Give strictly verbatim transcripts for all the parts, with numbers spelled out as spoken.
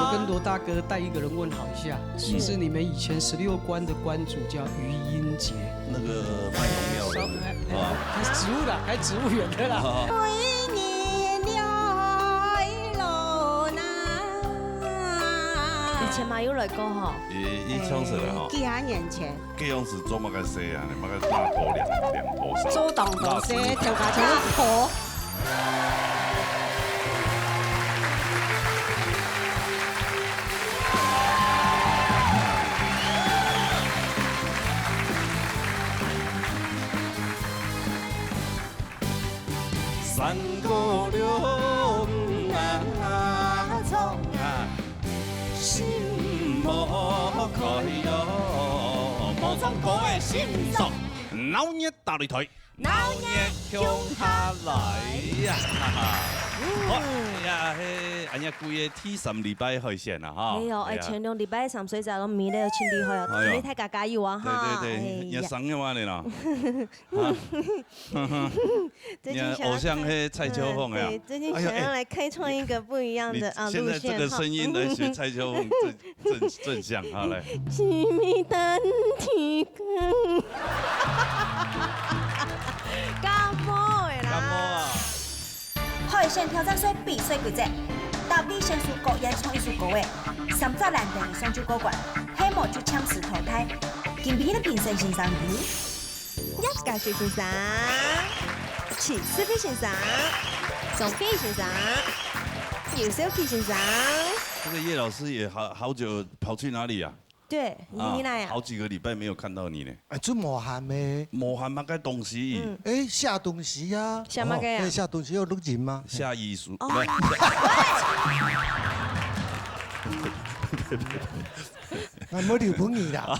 我跟羅大哥代一個人問好一下，是。是你們以前十六關的關主叫余英傑。那個賣農藥的，是吧？還植物的，還植物園的啦。啊。以前嘛有來過吼。佢，佢唱出來吼。幾下年前。 該樣子做麼个事啊？你麼个大頭兩，兩頭燒？做當多事，就把它破。三姑六婆啊，唱啊，心莫開喲，無唱歌个心酸。鬧熱大擂台，鬧熱共下來呀！哈哈。好，哎呀，嘿，哎呀，幾个第三禮拜開始啦，哈。哎喲，哎，哎呀。前兩禮拜三歲仔都迷得真厲害哦，哎喲。你大家加油啊，哈。對，對，對，哎呀。你生个嘛，你啦。 啊。最近想要你的偶像係蔡秋鳳呀。嗯，對，最近想要來開創一個不一樣的，哎喲，哎，啊，你現在這個聲音來學蔡秋鳳，路線。正，正，正像，好，來。一暝等天光。感冒的啦。感冒啊。 海選挑戰賽比賽規則，答對先輸各人唱一首歌仔，三隻欄等以上就過關，係無就暫時淘汰。今晡日个評審先生有葉嘉修先生、徐世飛先生、鍾飛先生、劉少奇先生。這個葉老師也好，好久跑去哪裡啊？ 對，你，啊，你來啊？好幾個禮拜沒有看到你呢。哎，這無閒咩？無閒麼个東西？嗯。哎，寫東西啊。寫麼个啊？哦，哎，寫東西要錄音嗎？寫遺書。哦。不是。啊，無留分你啦。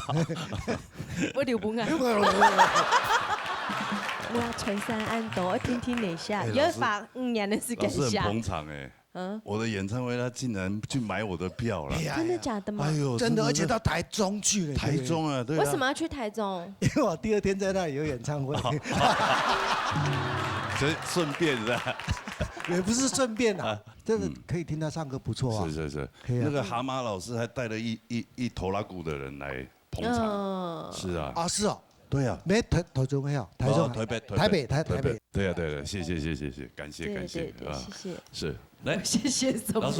無留分啊。無留分啊。哇，傳三恁多，我聽聽等一下，哎，老師，有花五年的時間寫。老師很捧場哎。 嗯。我的演唱會，他竟然去買我的票了。哎呀，真的假的嗎？哎呦，真的，真的是而且到台中去了，台中啊，對啊。為什麼要去台中？因為我第二天在那裡有演唱會。所以順便是吧？也不是順便啊，啊，真的可以聽他唱歌，不錯啊。是，是，是。可以啊。那個蛤蟆老師還帶了一，一，一拖拉庫的人來捧場。嗯。是啊。啊，是哦。 對啊。沒，台，台中沒有，台中，無，台北，台北，台北，台，台北。對啊，對啊，謝謝，謝謝，謝謝，感謝，對，感謝，對，對，啊，謝謝。是，來，謝謝什麼？老師，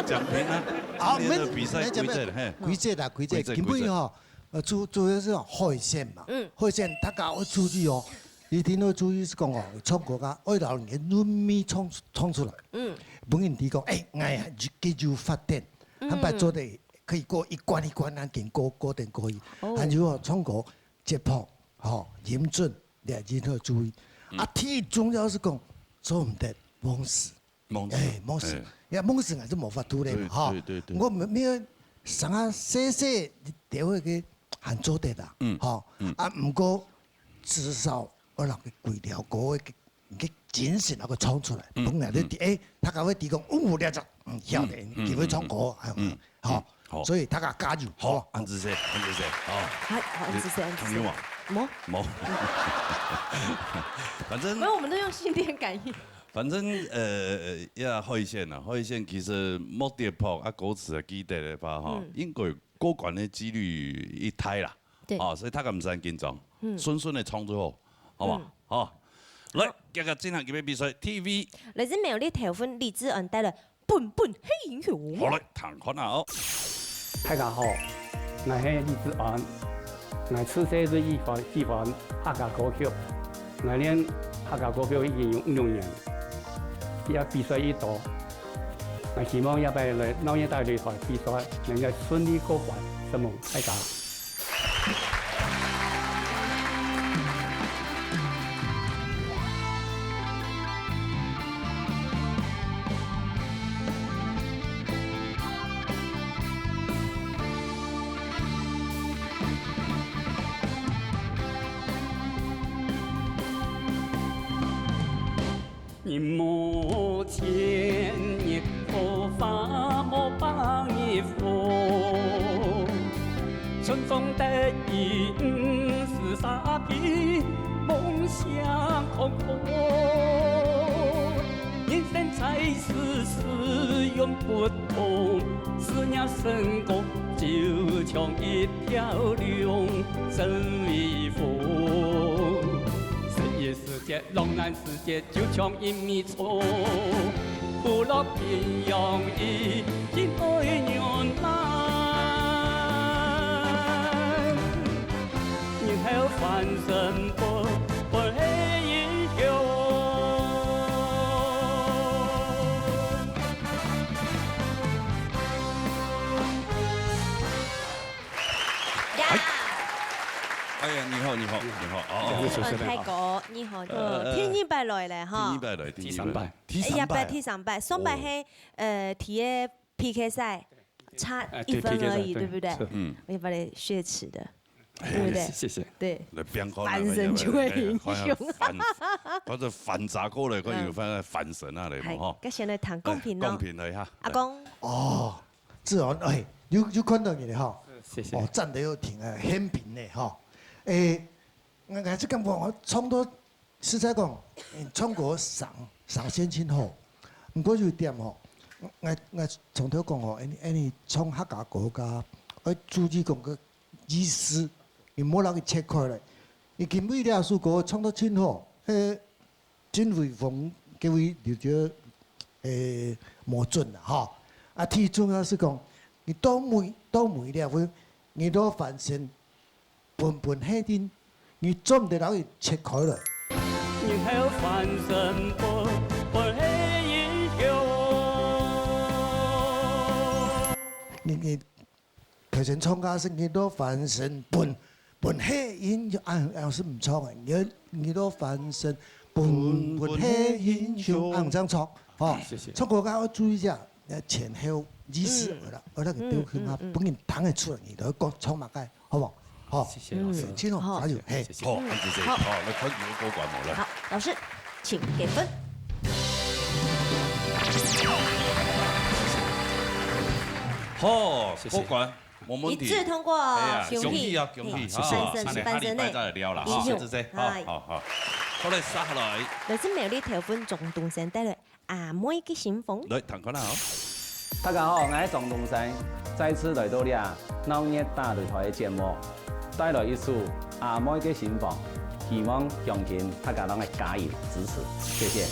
講評啊，好，今天的比賽規則，沒，沒，嘿。規則啦，規則，規則，根本吼，規則。呃，主，主要係海選嘛，嗯。海選大家愛注意哦，一定愛注意係講哦，唱歌啊，愛老人家糯米唱，唱出來，嗯。毋好人講，哎，哎呀，佢有發展，嗯。坦白做得可以過一關一關，恁緊過，過等過去，哦。還有哦，唱歌 節拍，吼，音準，你一定要注意。嗯。啊，第一重要係講，做毋得忘詞。忘詞。哎，忘詞。哎。呀，忘詞還係無法度个嘛，對，吼。對，對，對。我們沒有，像啊，細細，你就會个還做得啦，嗯，吼。嗯。啊，毋過至少愛讓佢規條歌个 你个精神那個唱出來，嗯，本來就知，嗯。哎，大家會知講，哦，這隻，嗯，曉得，嗯，嗯，佢會唱歌，嗯，哎，嗯，好，嗯，好。所以大家加油，好，好吧？恁仔細，恁仔細，哦。好，好，恁仔細，恁仔細。你，朋友啊？無。無。反正，沒有，我們都用心電感應。反正，呃，也海選啊，海選其實目的拍啊，歌詞啊，記得个話，吼，嗯。應該過關个機率一大啦。 對。哦，所以大家毋使緊張，嗯。順順个唱就好，好無？嗯。好，來，好。這個進行預備比賽，T V。來自苗栗頭份李志安帶來《本本黑英雄》。好，來，聽看啊哦。大家好，𠊎係李志安，𠊎自細就喜歡，喜歡客家歌曲，𠊎練客家歌曲已經有五六年，也比賽已多，𠊎希望這擺來鬧熱大擂台比賽，能夠順利過關，承蒙大家。 人無千日好，花無百日紅。春風得意毋使沙鼻，夢想空空。在世事永不同，思念胜过，就像一条龙，真威风。这一世界，浪漫世界，就像一米虫，不落平洋已经爱远来。日后翻身不，不是英雄。呀！哎呀，你好，你好，你好，哦，哦，哦。嗯，大哥，你好，你好。呃，第二擺來了哈。第二擺來，第二擺。第三擺。第三擺。哎，也不是第三擺，上擺哦。係，呃，第一 P K赛，差哎，一分而已，对，P K赛，对。对不对？对。嗯。我也把你血池的，哎，对不对？谢谢。对。来，不要讲了，翻身就会英雄。哎呀，翻，或者翻砸过来，可以翻，嗯。翻身啊，来，嗨，吼。该先来谈公平咯。哎，公平了哈。阿公。哦，志豪，哎，有，有看到你了哈。谢谢。哦，站得又挺，哎，很平呢哈。哎，我还是感觉我唱到 实在讲，嗯，唱歌上，上先真好。毋过有一点吼，𠊎，𠊎从头讲吼，恁，恁唱客家歌个，爱注意讲个意思，你莫让佢切开来。你今晡日這首歌唱到真好，嘿，真威风，各位就觉得，诶，无准啦，吼。啊，最重要是讲，你到尾，到尾了，你都翻身 本本係定，你做毋得摎佢切開來。日後翻身本，本係英雄。你，你頭先唱歌係日後翻身本，本係英雄，啊，啊，係毋錯个。你，日後翻身本，本係英雄，啊，恁樣唱，吼。謝謝。唱歌愛注意一下，前後意思，嗯。愛來，愛來調配啊，嗯，嗯，嗯。分人聽得出來，你在講唱麼个。 好不好？好。謝謝老師。嗯，真好，好。加油，嘿。謝謝。好，恁仔細。好。好，來看你个過關無？來。好，老師，請給分。好，謝謝。過關，無問題。一致通過，哎呀，恭喜。恭喜啊，恭喜！嘿，好，謝謝。恁仔下禮拜再來尞啦，哈，英雄。恁仔細，好，嗨。好，好。好，來，續下來。老師，苗栗頭份鍾東升帶來 阿妹个新房。來，聽看啊，哦。大家好，𠊎係鍾東升，再次來到這鬧熱打擂台个節目，帶來一首《阿妹个新房》，希望鄉親大家摎𠊎加油支持，謝謝。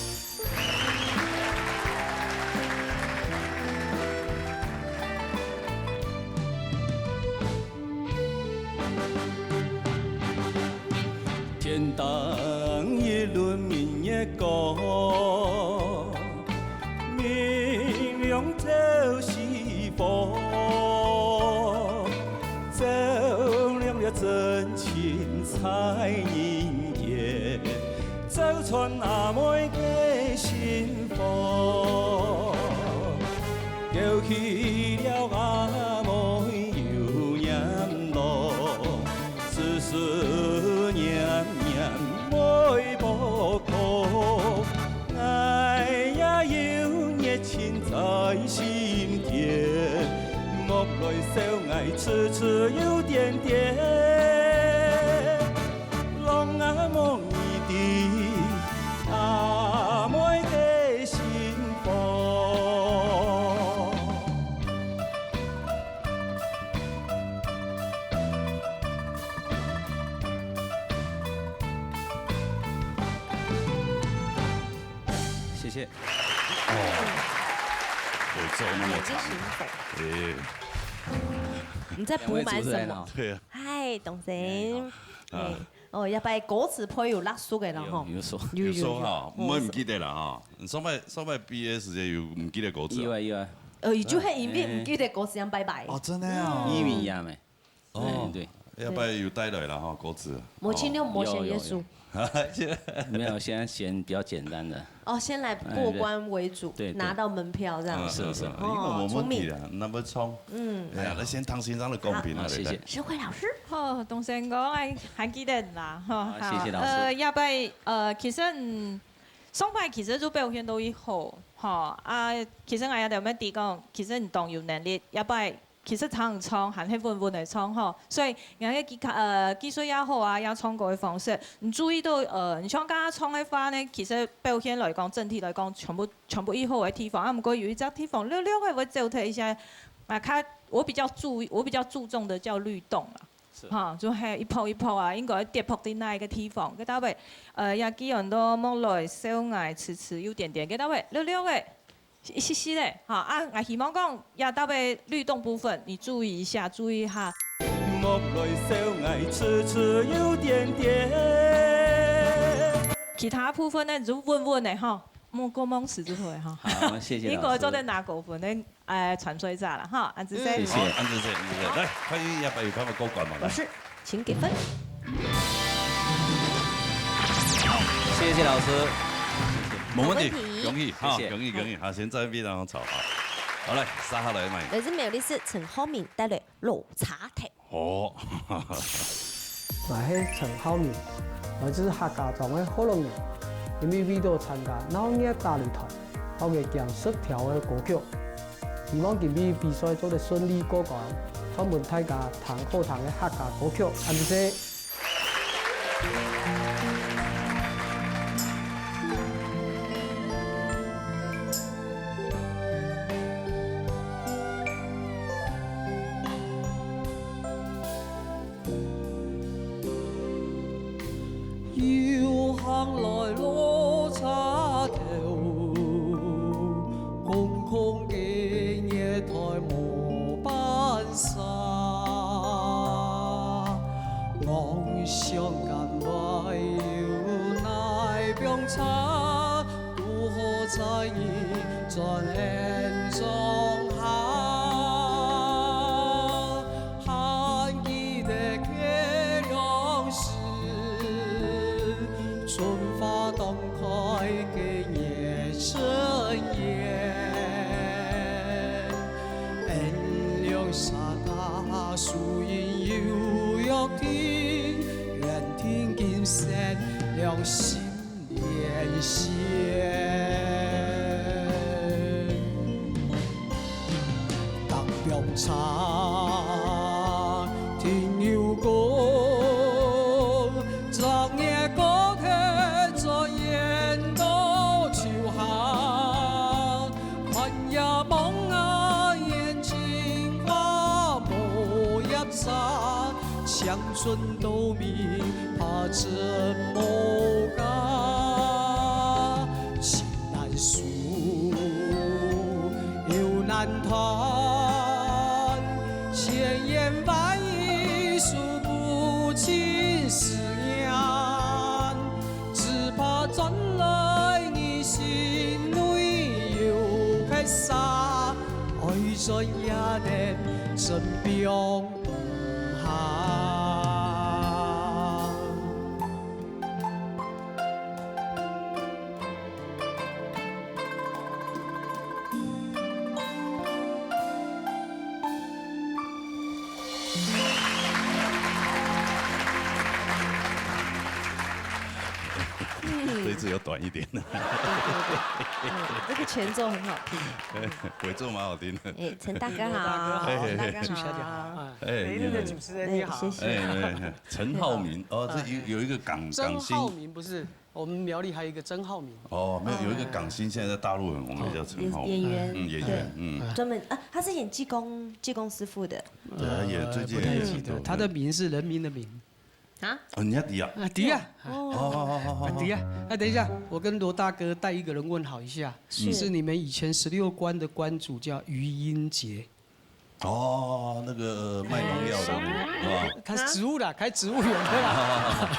天頂一輪明月光，明亮照四方，照亮了真情在人間。 走穿阿妹个心房，勾起了阿妹又念郎，思思念念會無空。𠊎也有熱情在心田，莫來笑𠊎痴痴又癲癲。 郎啊，無你的阿妹个心房。謝謝。哦，節奏那麼長。哎，這是什麼？哎。你在補滿什麼？兩位主持人好。對啊。嗨，東升。你好。啊。哎。 哦，這擺歌詞背有落手个啦，吼。有，有所。有，有，有所哈，有。毋會毋記得啦，哈。你上擺，上擺畢業時節有毋記得歌詞啊？有啊，有啊。呃，佢就係因為毋記得歌詞，正拜拜。哦，真的啊。嗯。移民呀，沒。哦，哎，對。要不然有帶來了哈，歌詞。母親用魔仙耶穌。有，有，有。沒有，現在選比較簡單的。 哦，先來過關為主，哎，對，對，對。拿到門票這樣。嗯，是，是。哦，因為我們問題啦，聰明。那麼衝。嗯。哎呀，那先聽先生的公平啊，好，謝謝。來，來。石慧老師。哦，東升哥，哎，還記得啦，哈，好，謝謝老師。呃，這擺，呃，其實，嗯，上擺其實就表現到已好，吼，啊，其實𠊎也同你講，其實你當有能力，這擺其實唱唱還係穩穩个唱吼，所以人个技巧呃技術也好啊，也唱歌个方式，你注意到呃，你像剛剛唱个話呢，其實表現來講，整體來講全部全部已好个地方，啊毋過有一隻地方略略个會走忒一下，啊，較我比較注意，我比較注重的叫律動啦。是。哈，就係一拍一拍啊，應該跌拍在哪一個地方，該搭位，呃，也既然都莫來笑𠊎痴痴有點點，該搭位略略个。 一息息咧，哈，啊，𠊎希望講，這搭个律動部分，你注意一下，注意一下。莫來笑𠊎痴痴有點點。其他部分呢，就穩穩个哈，莫過夢時就好个哈。好，謝謝老師。應該做得拿高分个，呃，參賽者了哈，恁仔細。謝謝。好，恁仔細，恁仔細。來，快點，要不要有他們過關嘛？來。老師，請給分。謝謝老師。 無問題，無問題。恭喜，哈，謝謝。恭喜，恭喜，好，先在位，然後吵，哈。好，來，接下來嘛。來自苗栗市陳浩明帶來老茶頭。哦。𠊎係陳浩明，來自客家庄个學老人，因為為著參加鬧熱打擂台，學个鹹濕調个歌曲。希望今晡日比賽做得順利過關，唱分大家聽好聽个客家歌曲，恁仔細。 又行來老茶頭，空空个月台無半 儕，戇想間會有哪放差，拄好在你轉現狀下。還記得該量時，春花當開个月正圓。 恩良沙家樹蔭有約定，園庭景色兩心連線。逐放茶，停又過，昨夜高鐵轉眼到秋下。 看夜望啊，眼睛花無葉茶，青春都明白怎麼假？情難捨，又難斷，千言萬語訴不盡思念。 只怕轉來你心內有撇沙，愛轉也得真放毋下。嗯。这一次有短一点。对对对，嗯，这个前奏很好听。尾奏蛮好听的。哎，陈大哥好，陈大哥好，嘿嘿嘿。大哥好。哎，谢谢。哎，你好。哎，谢谢。哎，哎，哎，陈浩明，哦，这有，有一个港，港星。曾浩明不是，我们苗栗还有一个曾浩明。哦，没有，有一个港星现在在大陆很红的叫陈浩明。演，演员，嗯，演员，对。嗯。专门，啊，他是演济公，济公师傅的。对，他演，最近也演很多。呃，不太记得，他的名是人民的民。 啊？哦，你也知啊？啊，知啊。哦，好，好，好，好。啊，知啊。啊，等一下，我跟罗大哥代一个人问好一下，是。是你们以前十六关的关主叫余英杰。哦，那个卖农药的，是吧？他是植物的，开植物园的啦。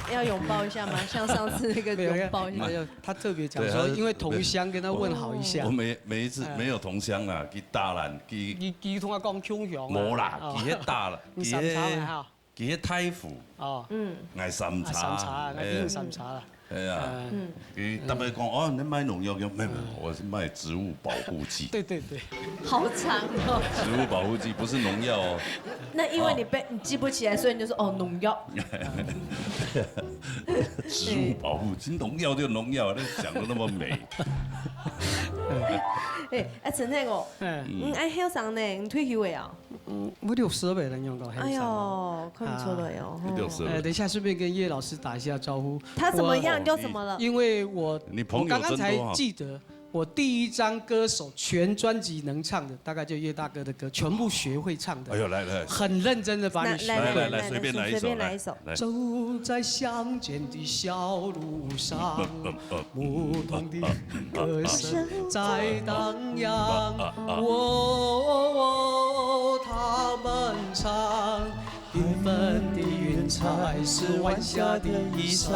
那要拥抱一下吗？像上次那个没有，拥抱一下。没有，他特别讲说，对，他是，因为同乡跟他问好一下。我每，每一次，哎。没有同乡啦，去大兰，去，你，你同我讲共乡啊。无啦，哦。去迄大兰，你三叉的哈。 佢係大湖，哦。嗯。𠊎三叉，啊，三叉，𠊎比你三叉啦。哎呀，嗯。佢特別講，哦，你賣農藥，沒有，沒有，我是賣植物保護劑。對對對。好長哦。植物保護劑不是農藥哦。那因為你背，你記不起來，所以你就說，哦，農藥。植物保護劑，農藥就農藥，那講得那麼美。哎，啊，陳泰國，嗯，恁後生呢，你退休了哦？嗯，我六十歲了，你講後生。哎喲，看不出來哦。六十歲。呃，等一下順便跟葉老師打一下招呼。他怎麼樣？我，又怎麼了？因為我，你朋友真多啊。我剛剛才記得，我第一張歌手全專輯能唱的，大概就葉大哥的歌，全部學會唱的。哎喲，來，來。很認真地把你學會。來，來，來，隨便來一首，隨便來一首。來。走在鄉間的小路上，牧童的歌聲在荡漾。哦，他們唱，缤纷的雲彩是晚霞的衣裳。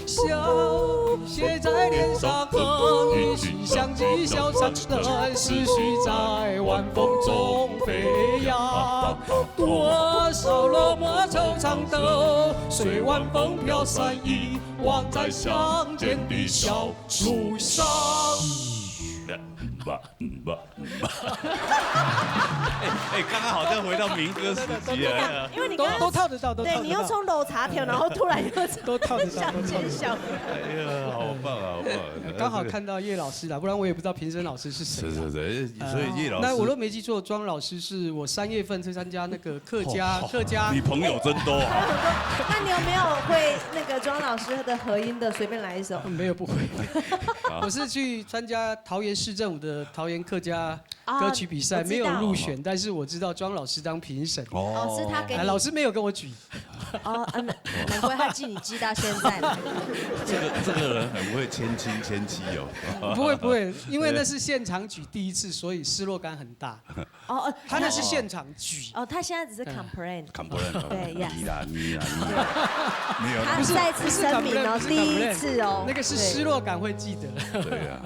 笑，鞋在脸上，风雨声响起，小山歌，思绪在晚风中飞扬。多少落寞惆怅都随晚风飘散，遗忘在乡间的小路上。哎，哎，刚刚好像回到民歌时期了。因為你剛剛，都，都套得到，都套得到。對，你又從落差跳，然後突然又從都套得到，都套得到。鄉间小路。哎呀，好棒啊，好棒啊！剛好看到葉老師啦，不然我也不知道评审老師是誰啊。是，是，是，所以葉老師，呃，那我若没记错，庄老师是我三月份去参加那个客家，哦，客家。你朋友真多啊。那你有沒有會那個庄老師的和音的？隨便來一首。没有，不會。我是去参加桃园市政府的桃园客家歌曲比赛，啊，我知道。没有入选，但是我知道庄老师当评审。哦，是他给你。哎，老师没有跟我举。哦，嗯，难怪他记你记到现在了。这个，这个人很会谦亲谦戚哦。不会，不会，因为那是现场举第一次，所以失落感很大。哦，哦，他那是现场举。哦，他现在只是complain。Complain，哦。对，yes。你啦，你啦，你啦。没有啦。他再次声明哦，不是，不是complain，不是complain。第一次哦。那个是失落感会记得。对。对啊。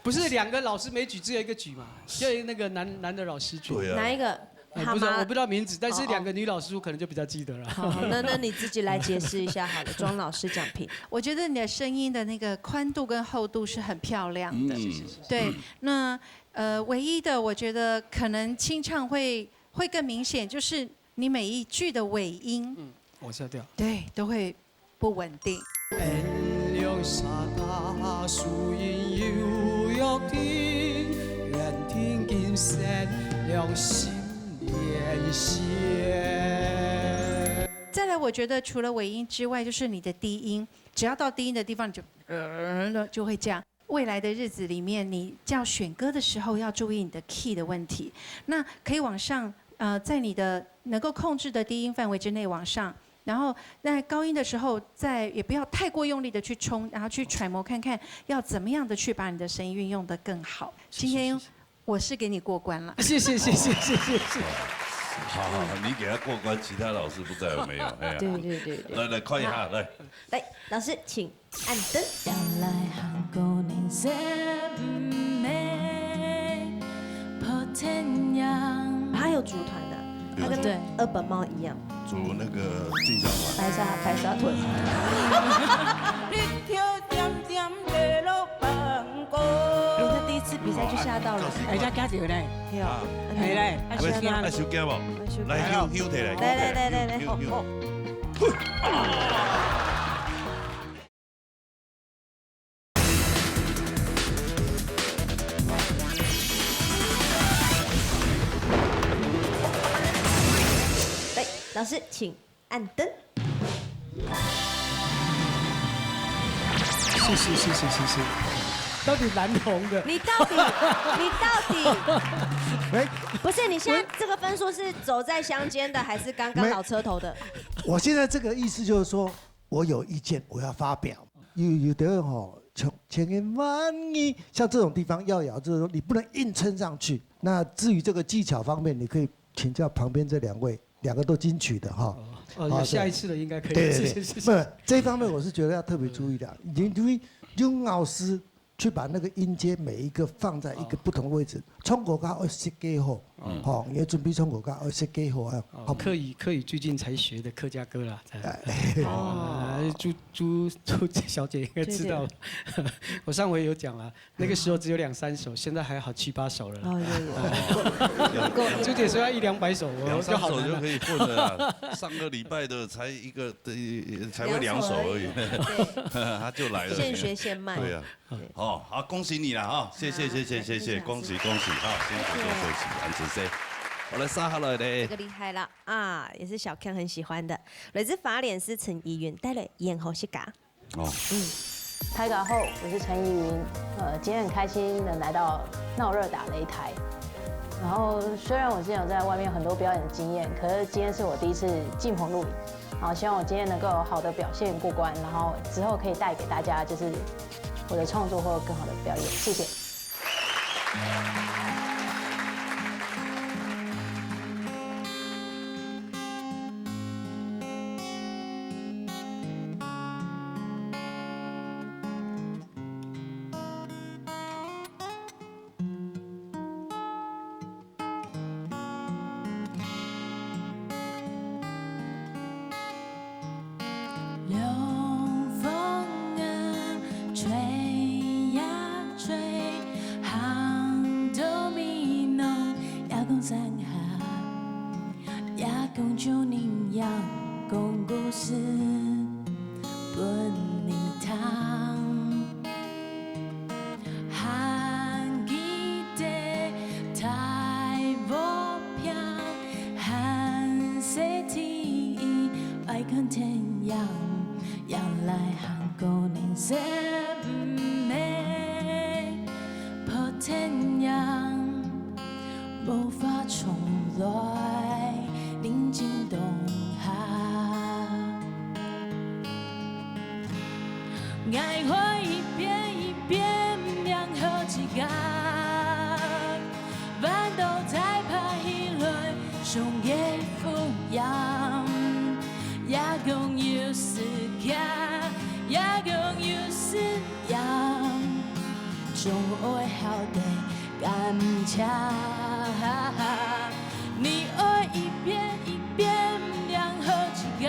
不是两个老师没举，只有一个举嘛，就那个男，男的老师举。对啊。哪一个？哎，不知道，蛤蟆。我不知道名字，但是两个女老师我可能就比较记得了。哦，哦。好，那，那你自己来解释一下好了，庄老师讲评。我觉得你的声音的那个宽度跟厚度是很漂亮的。嗯。谢谢，谢谢。对，那，呃，唯一的我觉得可能清唱会，会更明显，就是你每一句的尾音，嗯，往下掉。对，都会不稳定。 再来，我觉得除了尾音之外，就是你的低音，只要到低音的地方，你就，呃，就会这样。未来的日子里面，你要选歌的时候要注意你的key的问题。那可以往上，呃，在你的能够控制的低音范围之内往上，然后在高音的时候，再也不要太过用力的去冲，然后去揣摩看看要怎么样的去把你的声音运用得更好。今天我是给你过关了。谢谢，谢谢，谢谢，谢谢。好，好，好，你给他过关，其他老师不知道有没有？哎呀，对，对，对，对。来，来，看一下，来。来，老师，请。 暗灯。他有组团的，他跟，对，二本茂一样。组那个进香团。白沙，白沙屯。哎，他第一次比赛就吓到了。哎，他加油嘞。对哦，啊，哎嘞，啊，是按怎？啊，收驚无？啊，收驚。来，休，休起来，来，来，来，来，来，休，休，休。 来，老师，请按灯。谢谢，谢谢，谢谢。到底蓝红的？你到底，你到底，哎，不是，你现在这个分数是走在乡间的，还是刚刚老车头的？没，我现在这个意思就是说，我有意见，我要发表。有，有的人吼，千，千言万语，像这种地方要咬，就是说你不能硬撑上去。那至于这个技巧方面，你可以请教旁边这两位，两个都金曲的哈。哦，哦，有下一次了，应该可以。对，对，对，谢谢，谢谢。不，这一方面我是觉得要特别注意的，因为用老师去把那个音阶每一个放在一个不同的位置，唱歌较会设计好。吼，你愛準備唱歌，佮愛設計好啊。哦，客語客語最近才學的客家歌啦，這樣。哦，朱朱朱小姐應該知道，我上回有講了，那個時候只有兩三首，現在還好七八首了啦。哦，有有。朱姐說要一兩百首，我就好難了。兩三首就可以混了啦。上個禮拜的才一個，呃才會兩首而已，對，他就來了。现学现卖。对呀，哦，好，恭喜你了哈，谢谢谢谢谢谢，恭喜恭喜哈，辛苦恭喜恭喜，安子生。好，來，接下來咧这个，厉害了啊，也是小Ken很喜欢的，来自花莲是陈怡云带来《烟火世家》。哦，大家好，我是陈怡云。呃，今天很开心能来到闹热打擂台。然后虽然我之前有在外面很多表演的经验，可是今天是我第一次进棚录影。然后希望我今天能够有好的表现过关，然后之后可以带给大家就是我的创作或更好的表演。谢谢。凉风啊，吹呀吹，寒到面孔也讲山下，也讲旧人样，讲故事分你听。 还记得大雨天，寒色天，爱看太阳，也来喊个人生美，破太阳。 无法重来，宁静冬夏。爱会一遍一遍让好自家，烦恼再爬起来，上个敷衍，也讲有时间，也讲有时间。 总会晓得感谢。你爱一遍一遍让好自家，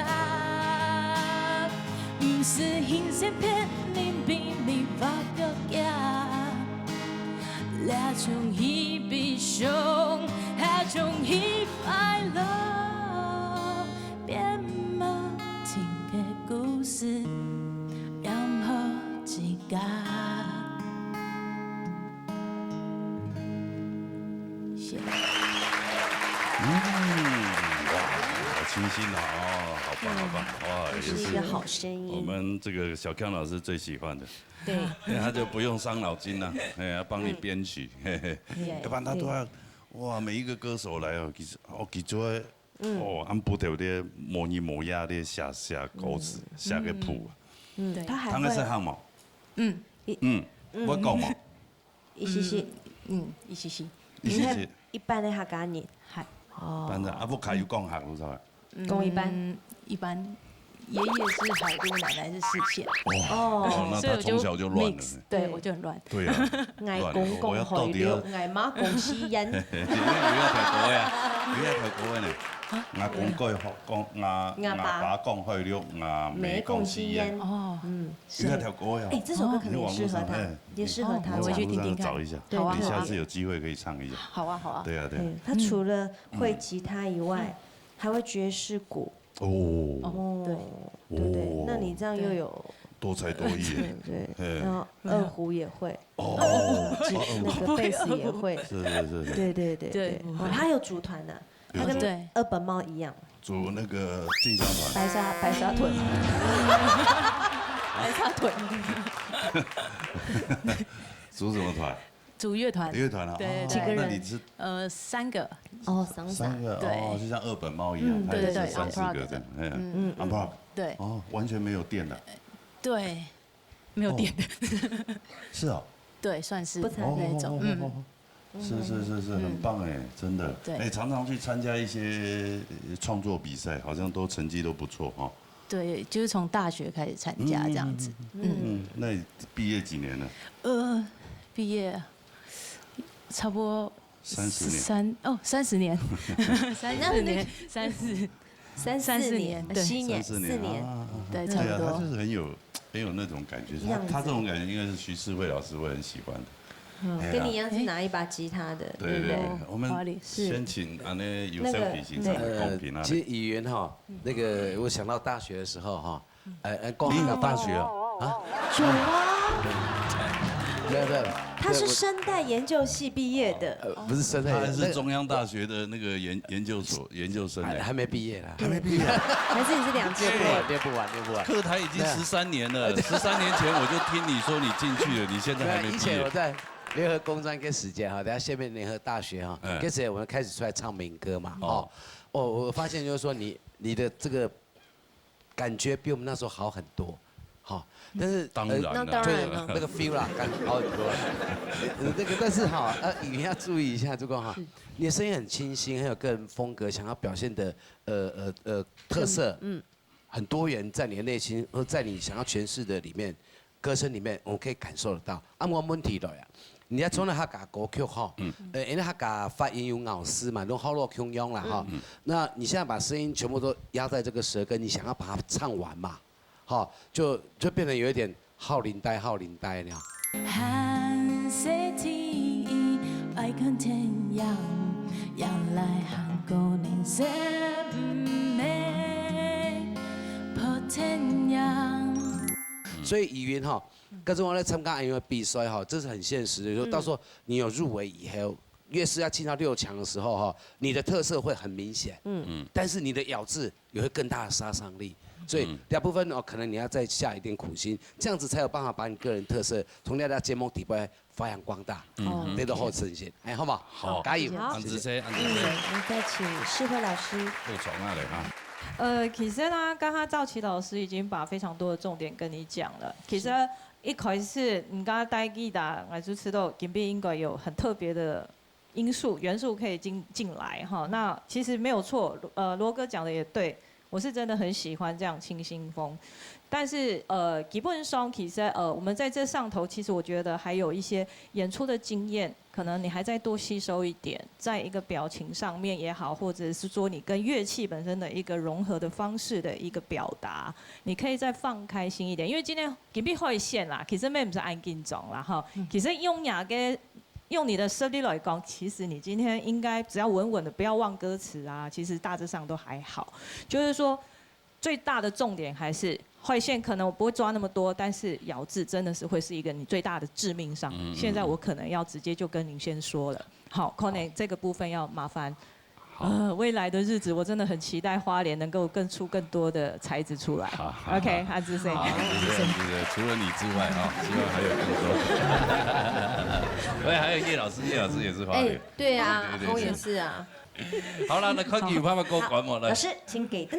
毋使形成骗人秘密发个假。这种是悲伤，这种是快乐，变无情个故事。 养好自家。谢谢。嗯，哇，好清新啊！哦，好棒，好棒！哇，也是是一个好声音。我们这个小康老师最喜欢的，对，因为他就不用伤脑筋了，哎，要帮你编曲，嘿嘿，对要不然他都要哇，每一个歌手来哦，其实哦，其实哦，俺不得的，磨泥磨牙的写写稿子，写个谱啊，嗯，对他还他那是会汉嘛，嗯，嗯，我讲嘛，一些些，嗯，一些些。一些些，一般的客家人，嗨，哦，反正啊，不卡有讲客，你知道吧？讲一般，嗯，一般，爷爷是海陆，奶奶是四县。哦，那所以我就他从小就乱了 mix，。对，我就很乱。对啊，外公讲海陆，外妈讲四縣。你不要跳过呀，不要跳过呢。外公讲海讲，外外爸外爸讲海陆，外没讲四讲四县，县。哦，嗯，不要跳过呀。哎，这首歌可能也适合他哦，也适合他唱你去网络上。找一下，好啊你下好啊次有机会可以唱一下。好啊好啊。对啊，对啊。嗯，他除了会吉他以外，还会爵士鼓。哦，哦，对对对哦，那你这样又有多才多艺耶。对，嘿然后二胡也会，哦，吉那个贝斯也会。是是是是，对对对对对，哦，他有组团的，他跟对二本猫一样，组那个进香团。白沙白沙屯。白沙屯。组什么团？组乐团。乐团啊，对哦几个人那你是呃，三个。哦，桑桑三，个对哦，就像二本猫一样，嗯它也是对对对三四个这样，嗯，unplugged，对哦，完全没有电的，对，没有电的。是哦，对，算是不才那种，嗯，哦，是是是是，很棒哎，真的，对哎，常常去参加一些呃创作比赛，好像都成绩都不错哈。对，就是从大学开始参加这样子。嗯，那你毕业几年了？呃，毕业差不多三十年。三，哦，三十年，三十年，三十，三四年，对。三四年，四年，啊，对，差不多。对啊，他就是很有，很有那种感觉，他，样子。他这种感觉应该是徐世慧老师会很喜欢的。嗯，哎呀。跟你一样是拿一把吉他的，对不对？对，对，对，我们华丽。是。先请，啊，那个有声体型唱的公平啊。呃，其实语言哈，那个我想到大学的时候哈， 呃，呃，讲到大学啊？啊？有啊。没有，没有。他是声带研究系毕业的。呃，不是声带，他还是中央大学的那个研，研究所研究生哎，哎。还没毕业啦。还没毕业。还是你是两届毕业？念不完，念不完，念不完。课台已经十三年了，十三年前我就听你说你进去了，你现在还没毕业。没有，以前我在联合工专跟时间哈，等下下面联合大学哈，嗯。跟时间我们开始出来唱民歌嘛，哦。哦，我，我发现就是说你，你的这个 感觉比我们那时候好很多，哈。但是，当然啦。呃，那当然了。就是那个 feel 啦，感觉好很多了。呃，那个，但是哈，呃，语言要注意一下，就讲哈，是。你的声音很清新，很有个人风格，想要表现的，呃，呃，呃，特色，嗯。很多元，在你的内心，或在你想要诠释的里面，歌声里面，我可以感受得到。啊，我问题了呀，你要唱的客家歌曲哈，嗯。呃，因为客家发音有咬字嘛，都好多共样啦哈。嗯。那你现在把声音全部都压在这个舌根，你想要把它唱完嘛？ 哈，就，就变得有一点好灵呆，好灵呆那样。 所以语言哈，跟着我来参加音乐比赛哈，这是很现实的。就到时候你有入围以后，越是要进到六强的时候哈，你的特色会很明显。嗯。但是你的咬字 有会更大的杀伤力。所以嗯。大部分哦，可能你要再下一点苦心，这样子才有办法把你个人特色从那个节目底部发扬光大，嗯。哦。得到后呈现，哎，好不好？好。加油！好。恁仔細，恁仔細。嗯，我们再请世慧老师。又从哪里哈？呃，其实呢，刚刚赵琪老师已经把非常多的重点跟你讲了。其实一开始你刚刚带吉他，我就知道金碧应该有很特别的 因素、元素可以进，进来哈。那其实没有错，呃，罗哥讲的也对，我是真的很喜欢这样清新风。但是，呃，基本上其实，呃，我们在这上头，其实我觉得还有一些演出的经验，可能你还再多吸收一点，在一个表情上面也好，或者是说你跟乐器本身的一个融合的方式的一个表达，你可以再放开心一点。因为今天金碧会线啦，其实也毋使恁紧张啦哈。其实用雅个 用你的实力来讲，其实你今天应该只要稳稳的，不要忘歌词啊，其实大致上都还好。就是说，最大的重点还是会线可能我不会抓那么多，但是咬字真的是会是一个你最大的致命伤。嗯，嗯，现在我可能要直接就跟您先说了，好，可能这个部分要麻烦 好。呃，未来的日子，我真的很期待花莲能够更出更多的才子出来。好，好，OK，好。恁仔細。好，恁仔細，恁仔細。除了你之外，哈，希望还有更多。喂，还有叶老师，叶老师也是花莲。哎，对啊，对，对，对，阿峰也是啊。好了，那看看有办法过关吗？来。老师，请给灯。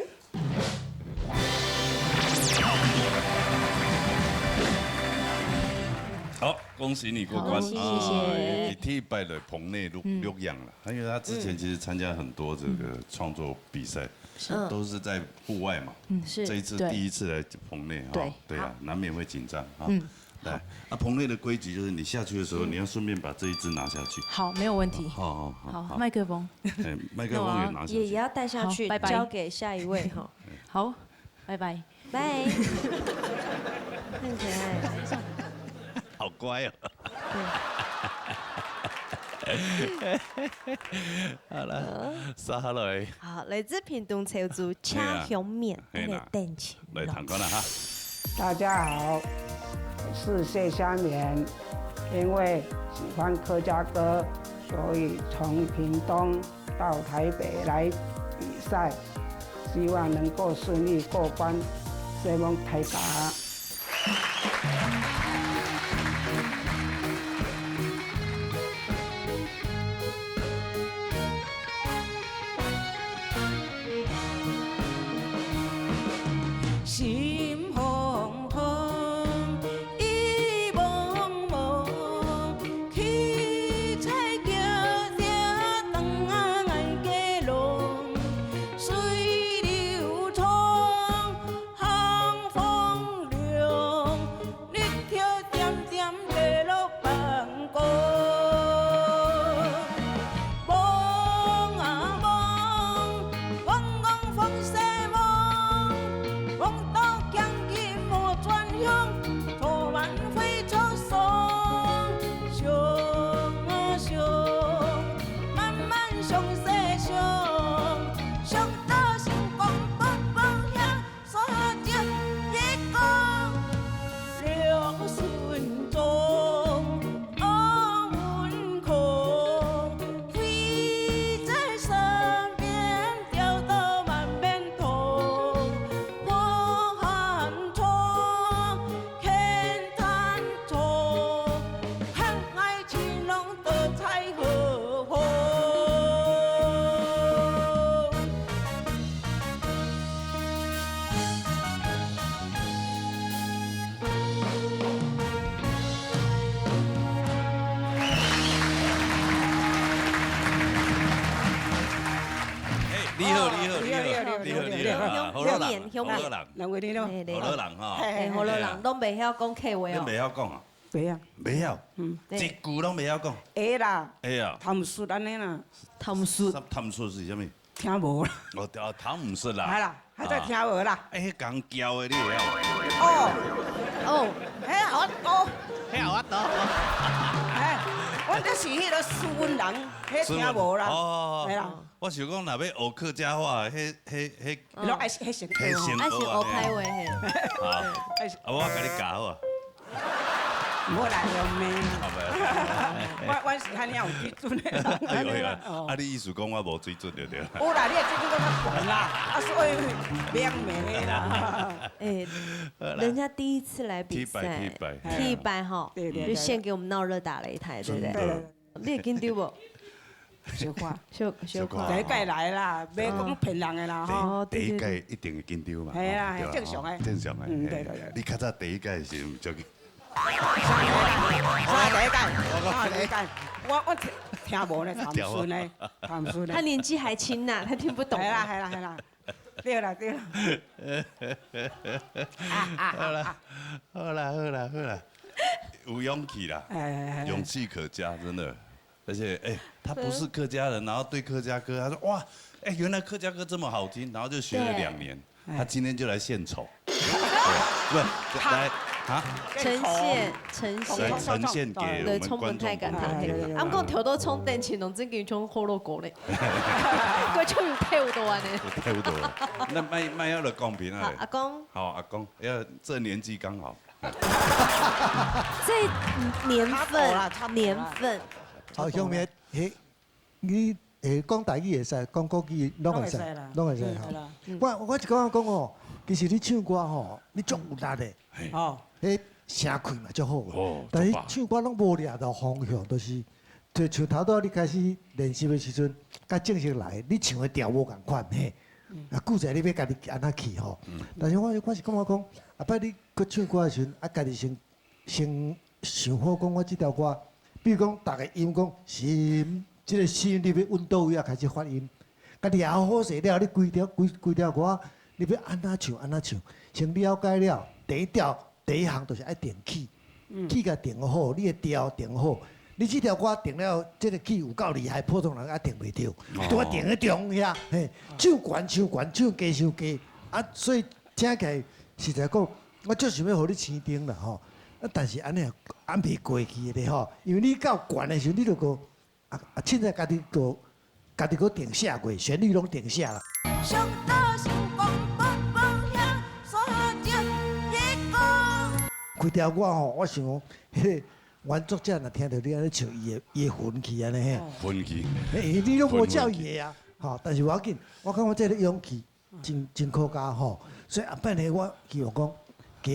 好，恭喜你过关。好，谢谢。啊，你第一摆来棚内录，嗯。录影了。 因为他之前其实参加很多这个创作比赛，嗯。都是在户外嘛。嗯，是。这一次第一次来棚内哈，对。对啊，难免会紧张哈。嗯。来，啊，棚内的规矩就是你下去的时候，你要顺便把这一支拿下去。好，没有问题。好，好，好，好，好。麦克风。哎，麦克风也拿下去。也，也要带下去，好，拜拜。交给下一位哈。好，拜拜。 拜。很可爱。好乖哦。对。好了，好。接下来。好，来自屏东潮州车厢面，嘿啦，嘿啦。那个等情。来，唐官了哈。大家好，我是谢香莲。因为喜欢客家歌，所以从屏东到台北来比赛，希望能够顺利过关，承蒙大家。鄉民，鄉民。河洛人。兩位你咯。嘿，對。河洛人吼。嘿，嘿，嘿。河洛人，攏袂曉講客話哦。你袂曉講啊？袂曉。袂曉？嗯。一句攏袂曉講。會啦。會啊。偷術安尼啦。偷術。偷術是啥物？聽無啦。哦，哦，偷毋識啦。哎啦，還在聽無啦。啊。哎，彼講叫的你會曉？哦。哦。嘿，好，哦。嘿，我懂。哎，我就是彼个斯文人，彼聽無啦。斯文。哦。嘿啦。我想講，若欲學客家話，彼，彼，彼，彼愛，愛先學。彼先學啊，愛先學歹話，嘿。嘿。啊，啊，我共你教好啊。 毋好啦，有咩？好，無。我，我是遐爾有水準的人，哎喲，哎喲，哦。啊，你意思講我無水準對不對？有啦，你的水準較懸啦，啊，所以免罵啦。哎，好啦。人家第一次來比賽，第一擺，第一擺，第一擺吼，對，對，對。就獻給我們鬧熱打擂台，對不對？真的。你會緊張無？小可。小，小可。小可。第一屆來啦，袂講騙人的啦，吼。哦，第，對，對，對。第一屆一定會緊張嘛，嘿啦，吼，對吧？正常的。吼，正常的，嗯，嘿。對，對，對。你較早第一屆是毋是就 啥第一屆？啥第一屆？我，我聽，聽無呢，聽毋出呢，聽毋出呢。他年紀還輕吶，他聽不懂。係啦，係啦，係啦。對啦，對啦。好啦，好啦，好啦，好啦。有勇氣啦，哎，哎，哎。勇氣可嘉，真的。而且，哎，他不是客家人，然後對客家歌，他說，哇，哎，原來客家歌這麼好聽，然後就學了兩年。對。 他今天就來獻醜。對，不是，來，啊？呈現，呈現。來呈現給我們觀眾朋友聽。對，充滿太感動。哎，對，對，對。啊，毋過頭拄充電，穿兩整件像火龍果咧。佢就有退伍到安尼。有退伍到啊。那莫，莫要來公平啊。好，阿公。好，阿公，要這年紀剛好。這年份，差不多啦，差不多啦。年份。好，兄弟，嘿， 你，誒，講台語會使，講國語攏會使，攏會使啦。攏會使吼。嗯，對啦。我，我一直講講吼，其實你唱歌吼，你足有力的，嘿。哦。彼聲氣嘛足好的。哦，但是足棒。唱歌攏無掠著方向，就是，就像頭拄仔你開始練習的時陣，佮正式來，你唱的調無仝款，嘿。嗯。啊，久勢你欲家己安怎去吼。嗯。但是我，我是感覺講，後擺你去唱歌的時陣，啊，家己先 先想好講我這條歌，比如講逐个音講心，這个心你欲對佗位啊開始發音，家己好好勢了，你規條，規，規條歌，你欲安怎唱，安怎唱，先了解了，第一條，第一項就是愛定key，嗯。key共定好，你的調定好，你這條歌定了，這个key有夠厲害，普通人也定袂著，哦。拄仔定咧中遐，嘿，唱懸唱懸，唱低唱低，啊，所以聽起來實在講，我足想欲予你青燈啦吼。 啊，但是安尼啊，猶未過去咧吼，因為你到懸的時陣，你就講，啊，啊，凊彩家己個，家己個定寫過，旋律攏定寫啦。上島上公公公遐，山前一个。開條歌吼，我想講，彼个原作者若聽著你安尼唱，伊會，伊會昏去安尼嘿。哦。昏去。嘿，你攏無照伊的啊，吼，但是無要緊，我感覺這个勇氣 真，真可嘉吼。所以後擺呢，我希望講，加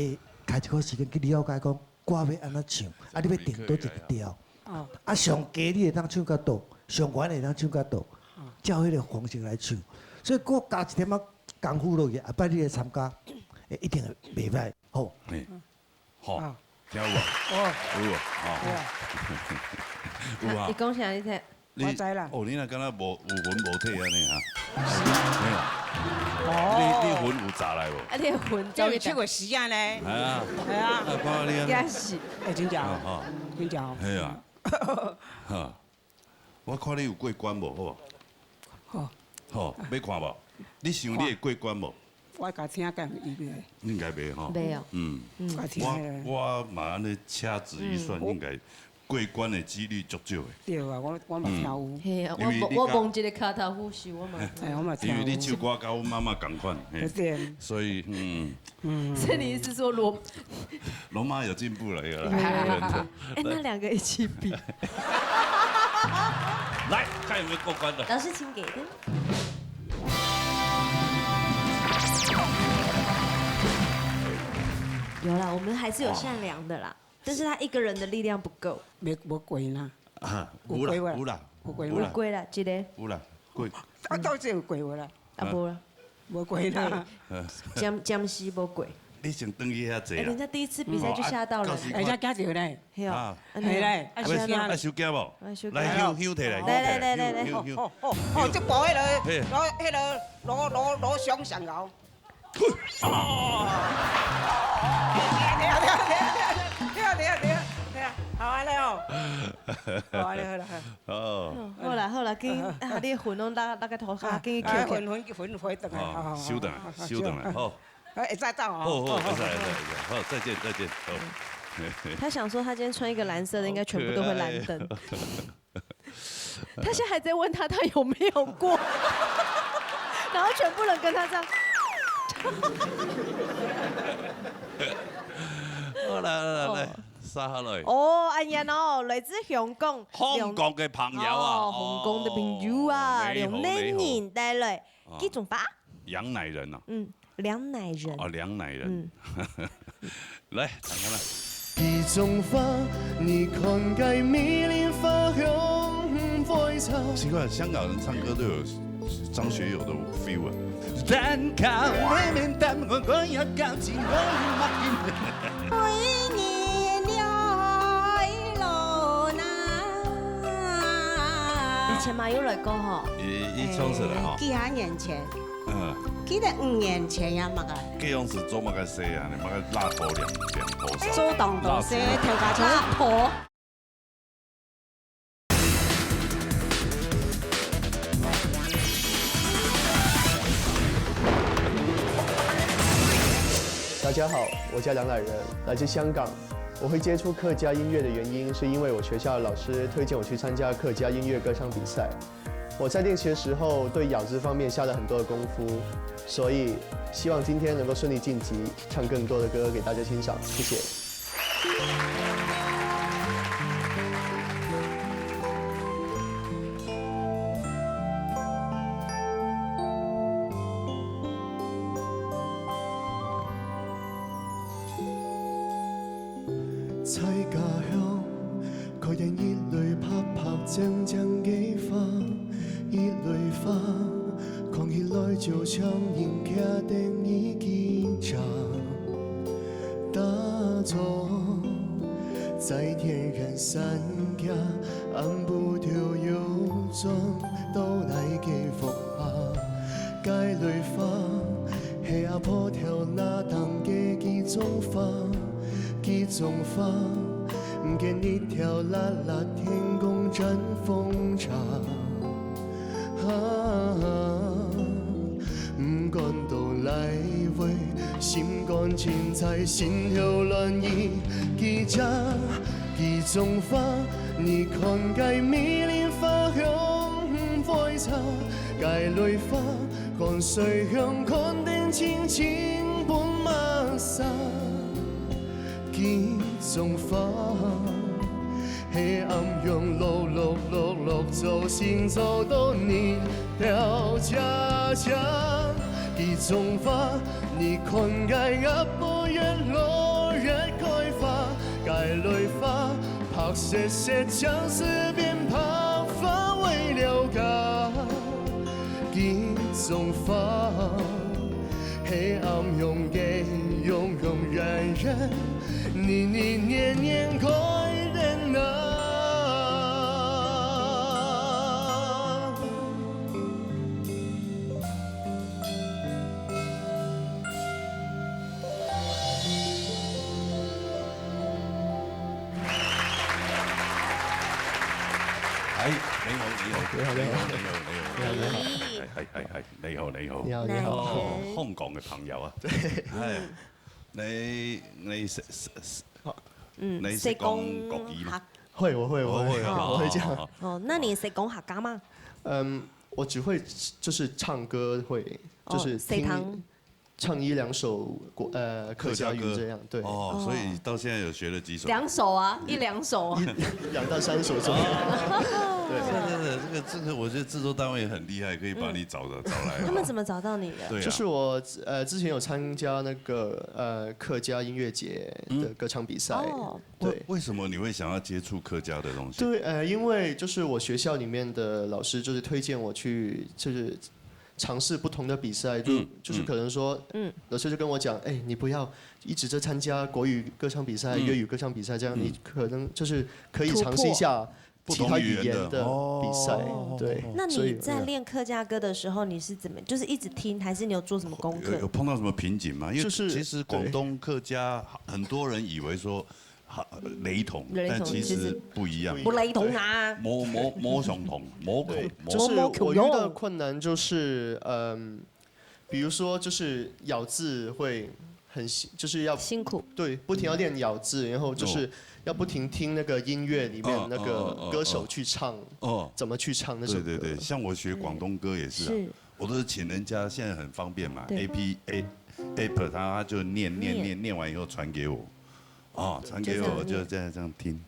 開一个時間去了解講，歌欲安怎唱，啊，你欲定佗一个調。哦。啊，上低你會當唱較倒，上懸會當唱較倒，哦。照彼个方式來唱。所以閣加一點仔功夫落去，後擺你來參加，欸，一定會袂歹。好。嘿。 吼，啊。聽有無？哦。有無？吼。有啊。有啊。伊講啥你聽？你，我知啦。哦，你若敢若無，有魂無體安尼啊？是。嘿啊。哦。你，你魂有查來無？啊，你的魂走去佗？這有七月時啊呢。哎呀。哎呀。啊，看你啊。應該是。欸，真正哦。哦，哦。真正哦。嘿啊。哈。 我看你有過關無？好無？好。好，欲看無？你想你會過關無？我共聽敢有意義。應該袂吼。袂哦。嗯。嗯。我聽的。我，我嘛安尼掐指一算，嗯。應該過關的機率足少的。對啊，我，我嘛聽有。嗯。嘿啊，我，因為你講，我摸一个卡塔夫秀，我嘛知。哎，我嘛聽有。因為你唱歌佮阮媽媽仝款，嘿。對。所以，嗯。 嗯。所以你意思說羅，羅馬有進步了，有啦。有，有，有。真的。欸，那兩個一起比。來，看有沒有過關的。老師，請給燈。有啦，我們還是有善良的啦，但是他一個人的力量不夠。無，無過啦。啊，有啦，有過啦。有啦，有過啦。有啦。有過啦，一个。有啦，過。啊，到底有過無啦？ 啊，無啦。無過啦。嘿，暫，暫時無過。你先轉去遐坐啊。欸，人家第一次比賽就嚇到了。啊，到時看。人家驚著咧。嘿哦，啊。按呢哦。嘿咧，啊，是按怎？啊，收驚無？啊，收驚。來，香，香提來，來，來，來，來，來。香，香，香。哦，哦，哦，這步彼个，嘿。攞，彼个，攞，攞，攞香上高。等一下，等一下，等一下，等一下，等一下，好，按呢哦。好，按呢好了，好。哦。嗯，好啦，好啦，緊，啊，你的魂攏落，落个塗跤，緊去抾起來。啊，魂，魂，魂回轉來，哦，好，好，好，收轉來，好，好，收。收轉來，好。哎，再造哦。好，好，好，好，再见，再见，再见，好。他想说他今天穿一个蓝色的，应该全部都会蓝灯。好可爱哦。他现在还在问他，他有没有过，然后全部人跟他这样。好啦，好啦，来，哦。沙下来。哦，哎呀喏，来自香港。香港个朋友啊，哦，香港的朋友啊，哦，你好，梁乃仁带来，你好。啊。几种花？杨乃仁啊。嗯，梁乃仁。哦，梁乃仁。嗯。来，看看啦。奇怪，香港人唱歌都有张学友的 feel 啊。以前嘛有来过吼。伊，伊唱出来吼。哎，几下年前。嗯。记得五年前呀，么个。这样子做么个事啊？你么个蜡烛两，两头烧。做当多事，蜡烛。头发蜡烛。大家好，我叫梁乃仁，来自香港。我会接触客家音乐的原因，是因为我学校的老师推荐我去参加客家音乐歌唱比赛。我在练习的时候，对咬字方面下了很多的功夫，所以希望今天能够顺利晋级，唱更多的歌给大家欣赏。谢谢。 在家乡，看见一蕊白白净净个花，一蕊花，看起来就像人徛等你去摘。打早，在田园散步，暗晡头又转到来个屋下。 该蕊花，系阿婆头那当个几种花，几种花，毋见一条辣辣天公展风茶。啊，毋管到哪位，心肝尽在心头乱一枝。几种花，你看该美丽花香飞茶，该蕊花 看水乡看得清清分么色。几种花，黑暗用落落落落，做心做到你跳恰恰。几种花，你看该阿婆越落越开花，该蕊花，白雪雪，像是变白花为了家。 几种花，黑暗用个永永远远，年年年年开等啊。哎，你好，你好，你好，你好，你好，你好，你好，你好。 你好，你好。你好，你好。你好，你好。哦，香港个朋友啊。对。哎，你，你識，識，識，嗯，你識講國語嗎？識講客-會，我會，我會，哦，會啊。我會這樣。哦，哦，哦。哦，那你識講客家嗎？嗯，我只會就是唱歌會，哦，就是聽，識唱。唱一兩首國，呃，客家語這樣，客家歌。對。哦，所以到現在有學了幾首？兩首啊，一兩首啊。一，兩到三首左右。哦。對。真的，真的，這個，這個，我覺得製作單位很厲害，可以把你找到，嗯。找來。他們怎麼找到你的？對啊。就是我，呃，之前有參加那個，呃，客家音樂節的歌唱比賽。嗯。哦。對。為，為什麼你會想要接觸客家的東西？對，呃，因為就是我學校裡面的老師就是推薦我去，就是嘗試不同的比賽，就，嗯，就是可能說，嗯。老師就跟我講，哎，你不要一直在參加國語歌唱比賽、嗯。粵語歌唱比賽這樣，嗯。你可能就是可以嘗試一下不同语言的比赛，对。那你在练客家歌的时候，你是怎么，就是一直听，还是你有做什么功课？有，有碰到什么瓶颈吗？因为就是，其实广东客家很多人以为说，哈，雷同，雷同，但其实不一样。其实不雷同啊。对，没，没，没相同，没，对，没，就是我遇到困难就是，嗯，比如说就是咬字会很辛，就是要辛苦。对，不停要练咬字，然后就是要不停听那个音乐里面那个歌手去唱，哦，哦，哦，哦。怎么去唱那首歌。对，对，对，像我学广东歌也是啊，是。我都是请人家，现在很方便嘛，对。A P P，A，App，它，它就念，念，念。念，念完以后传给我。哦，传给我，真的。我就这样，这样听。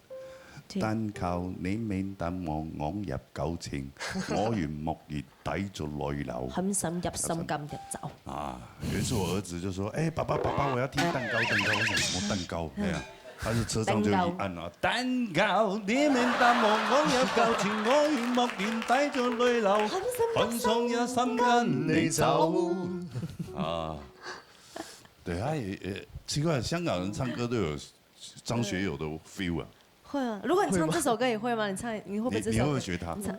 对。单靠你面淡忘，我入旧情，我愿默然带着泪流。狠心入心，甘入咒。啊，有一次我儿子就说：“哎，爸爸，爸爸，我要听蛋糕，蛋糕。”我想：“什么蛋糕？”哎呀，他是车上就一按啊，“蛋糕，你面淡忘，我入旧情，我愿默然带着泪流，狠心入心，甘入咒。”啊，对，他也，也奇怪，香港人唱歌都有张学友的 feel 啊。会啊，如果你唱这首歌也会吗？你唱，你会不会这首歌？你，你会不会学他？你唱。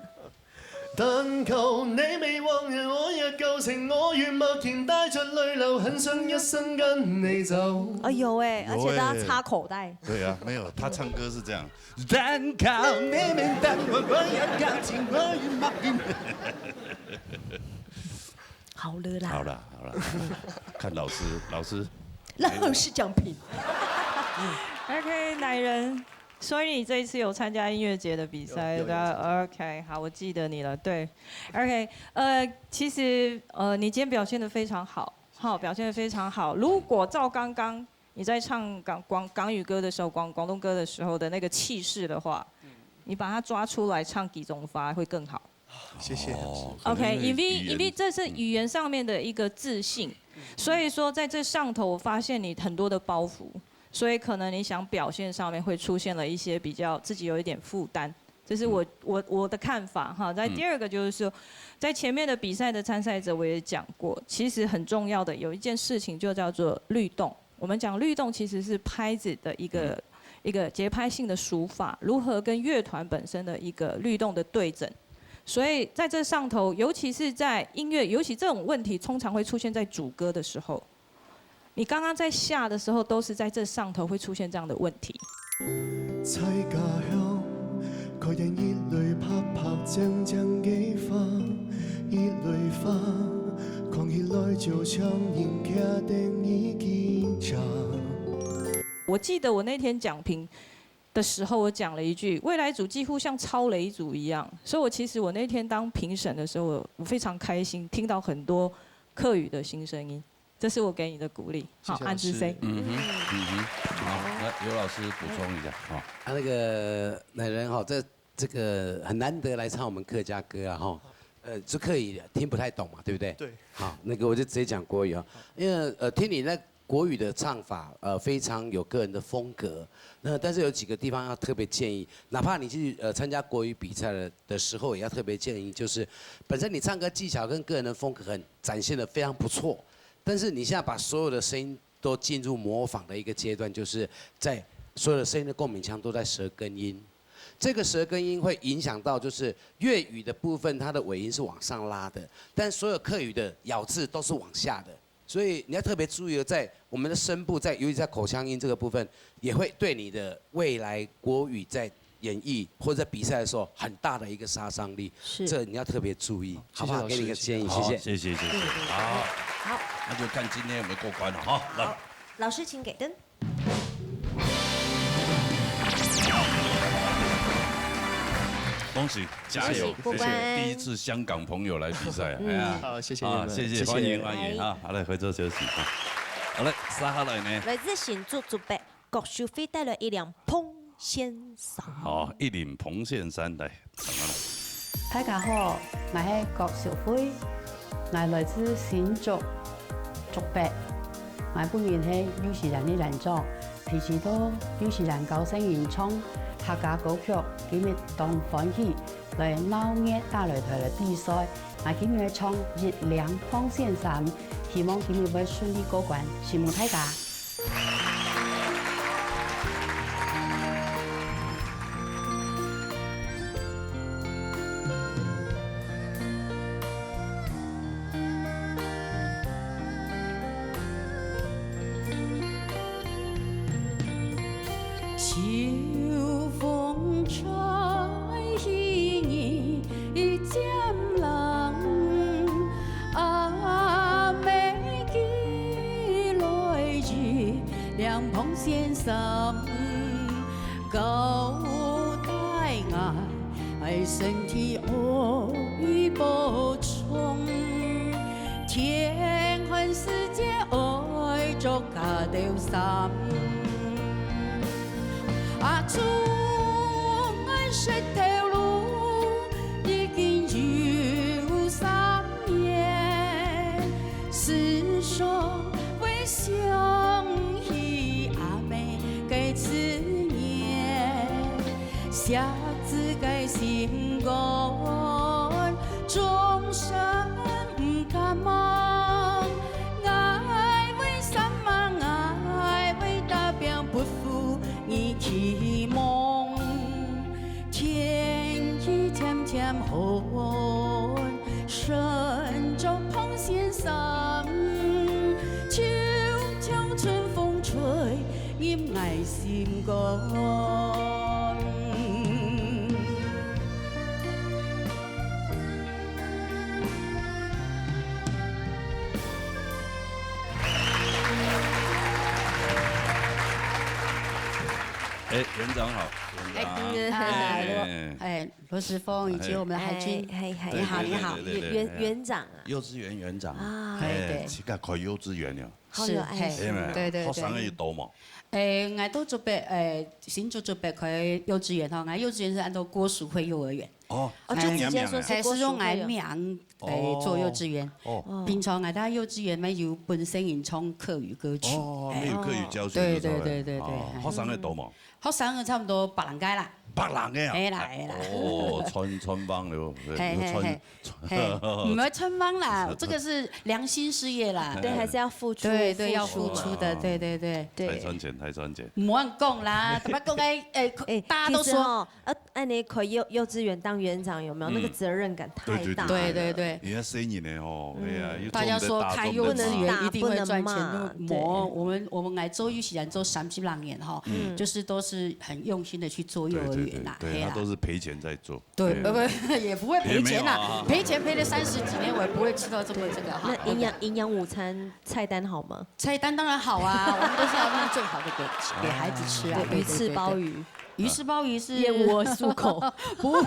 啊，有欸，而且他插口袋。有欸。对啊，没有，他唱歌是这样。好了啦。好了，好了，看老师，老师。老师讲评。OK，男人，所以你这一次有参加音乐节的比赛，有，有，对吧？有。OK，好，我记得你了。对，OK，呃，其实，呃，你今天表现得非常好，好，表现得非常好。如果照刚刚你在唱港，广，港语歌的时候，广，广东歌的时候的那个气势的话，你把它抓出来唱《几种花》会更好。谢谢。哦，可能因为 OK，因为，语言，因为这是语言上面的一个自信，所以说在这上头我发现你很多的包袱，所以可能你想表现上面会出现了一些比较自己有一点负担，这是我，我，我的看法哈。在第二个就是说，在前面的比赛的参赛者我也讲过，其实很重要的有一件事情就叫做律动。我们讲律动其实是拍子的一个，一个节拍性的数法，如何跟乐团本身的一个律动的对准。所以在这上头，尤其是在音乐，尤其这种问题通常会出现在主歌的时候。你刚刚在下的时候，都是在这上头会出现这样的问题。在家乡，看见一蕊白白净净的花，一蕊花，看起来就像人徛在你肩上。我记得我那天讲评的时候，我讲了一句“未来组几乎像超雷组一样”，所以我其实我那天当评审的时候，我，我非常开心，听到很多客语的新声音，这是我给你的鼓励。好，谢谢老师。安之C。嗯哼，嗯哼，好，来，刘老师补充一下，好。啊，那个男人哈，这，这个很难得来唱我们客家歌啊，哈，呃，这客语听不太懂嘛，对不对？对。好，那个我就直接讲国语啊，因为，呃，听你那国语的唱法，呃，非常有个人的风格。那但是有几个地方要特别建议，哪怕你去，呃，参加国语比赛的，的时候，也要特别建议，就是本身你唱歌技巧跟个人的风格很展现得非常不错，但是你现在把所有的声音都进入模仿的一个阶段，就是在所有的声音的共鸣腔都在舌根音。这个舌根音会影响到，就是粤语的部分，它的尾音是往上拉的，但所有客语的咬字都是往下的。所以你要特别注意哦，在我们的声部，在，尤其在口腔音这个部分，也会对你的未来国语在演绎或者在比赛的时候很大的一个杀伤力。是。这你要特别注意，好不好？谢谢老师，给你一个建议，谢谢。谢谢。好，谢谢，谢谢。好，好。那就看今天有没有过关了哈。来。好，老师请给灯。 恭喜，加油，恭喜，过关。谢谢。第一次香港朋友来比赛，嗯。哎呀。好，谢谢你们，啊，谢谢，谢谢。欢迎，欢迎，哎。啊，好，来，回座休息，啊。好嘞，接下来呢？来自新竹竹北，郭秀飞带来一辆彭先生。好，一辆彭先生，来。 大家好，𠊎係郭淑慧，𠊎來自新竹竹北。𠊎本人係幼稚園个園長，第一次到幼稚園教細人唱客家歌曲，今日當歡喜來鬧熱打擂台來比賽。𠊎今日唱一輛彭先生，希望今日會順利過關，承蒙大家。秋風吹起你的江浪，阿妹寄來一領蓬線衫，交代𠊎身體愛保重，天寒時節愛著 加兜衫。啊，中央石頭路已經有三年，時常會想起阿姆个思念。 惜子个心肝，終身毋敢忘。𠊎會煞猛，𠊎會打拚，不負你期望。天氣漸漸寒，身著蓬線衫，就像春風吹 入𠊎心肝。哎，園長好，園長。哎，嗯，哎，哎，羅時豐以及我們的海軍。哎，哎，哎，你好，你好。對，對，對，對，園，園，哎，園長啊。幼稚園園長。啊。哎，哎，對。自家開幼稚園了。 好有愛心。是，嘿，對，對，對。學生个多無？誒，𠊎都準備，誒，新竹準備開幼稚園吼，𠊎幼稚園係安到郭淑慧幼兒園。哦，哦，就直接說是郭淑慧幼兒園。嘿，係用𠊎名，誒，做幼稚園。哦。平常𠊎兜幼稚園乜有本身吟唱客語歌曲。哦，乜有客語教學就對了。對，對，對，對，對，哦，嘿。學生个多無？ 學生差毋多百零個啦。百零個啊？係啦，係啦。哦，穿，穿幫了，嘿，嘿，穿，嘿，嘿，毋會穿幫啦，這個是良心事業啦。對，還是要付出，對，對，要付出的，付出嘛。對，對，對。對。太賺錢，太賺錢。毋好講啦，怎麼講？哎，哎，哎，大家都說，其實哦，呃，恁呢開幼，幼稚園當園長有沒有？嗯。那個責任感太大了。對，對，對，對，對。你看生意呢，吼，哎呀，嗯。又做不得大，大家說開幼稚園一定會賺錢，做不得大，不能罵，那麼，對。我們，我們來做幼稚園做三十來年，吼， 嗯。就是都是很用心地去做幼兒園啦，對，對，對，對，嘿啦。他都是賠錢在做。對，對。不，不，也不會賠錢啦，也沒有啊。賠錢賠了三十幾年，我也不會吃到這麼這個哈。那營養，營養午餐菜單好嗎？菜單當然好啊，我們都是要弄最好的給，給孩子吃啊。對，對，魚翅鮑魚。對，對，對。魚翅鮑魚是燕窩漱口。不會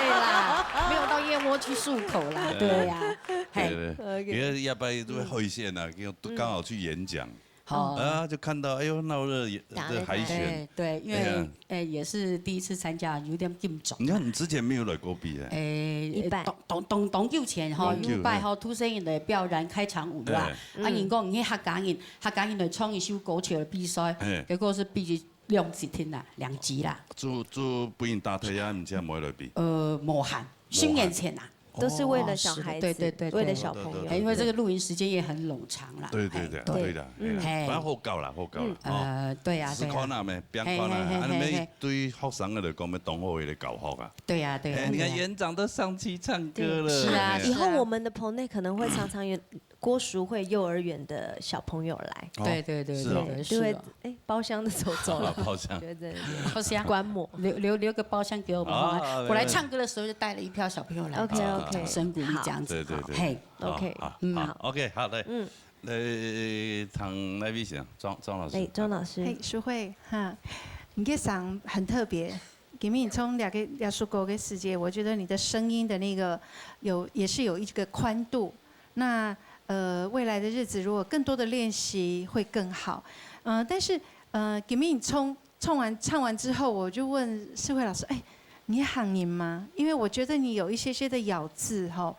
啦，沒有到燕窩去漱口啦，對呀。嘿。對，對。OK。因為要不然就會後線啊，因為都剛好去演講。 好。啊，就看到，哎喲，鬧熱，打了這海選。對，對，因為，對啊。誒，也是第一次參加，有點緊張。你看，你之前沒有來過比賽。誒，一擺。當，當，當，當久前吼，當久，有一擺吼，嗯。土生人的表演開場舞啦。哎。啊，嗯。人講，你客家人，客家人來唱一首歌曲的比賽，哎。結果是比兩級天啦，兩級啦。就，就不用打退啊，你這樣沒來比。呃，無閒，十年前啦。無閒。 都是為了小孩子，哦，是的，對，對，對，為了小朋友。對，對，對，對。哎，因為這個錄音時間也很冗長啦。對，對，對，哎，對。對的，嗯。哎呀，嘿。反正好搞啦，好搞啦，嗯。哦。呃，對啊，對啊。試看啊，咩，變看啊，嘿，嘿，啊，你們嘿，嘿。對學生的來講，要當好的教學啊。對啊，對啊，哎，你看對啊。園長都上去唱歌了，對。是啊，哎呀。是啊。以後我們的棚內可能會常常有郭淑慧幼兒園的小朋友來。哦，對，對，對，是哦。對，對，是哦。就會，哎， 包廂的走走了。包廂。覺得包廂。觀摩。留，留，留個包廂給我們哈。啊，我來唱歌的時候就帶了一票小朋友來，OK，OK。掌聲鼓勵這樣子。好。對，對，對。嘿。OK。好，好，嗯。好，OK，好，來。嗯。來，聽哪位先？莊，莊老師。哎，莊老師。嘿，淑慧，哈，你這聲很特別。今晡日唱這個，這首歌的時節，我覺得你的聲音的那個有，也是有一個寬度。那，呃，未來的日子如果更多的練習會更好。呃，但是，呃，今晡日唱 唱完，唱完之後，我就問世慧老師：「哎，你客人嗎？」因為我覺得你有一些些的咬字吼，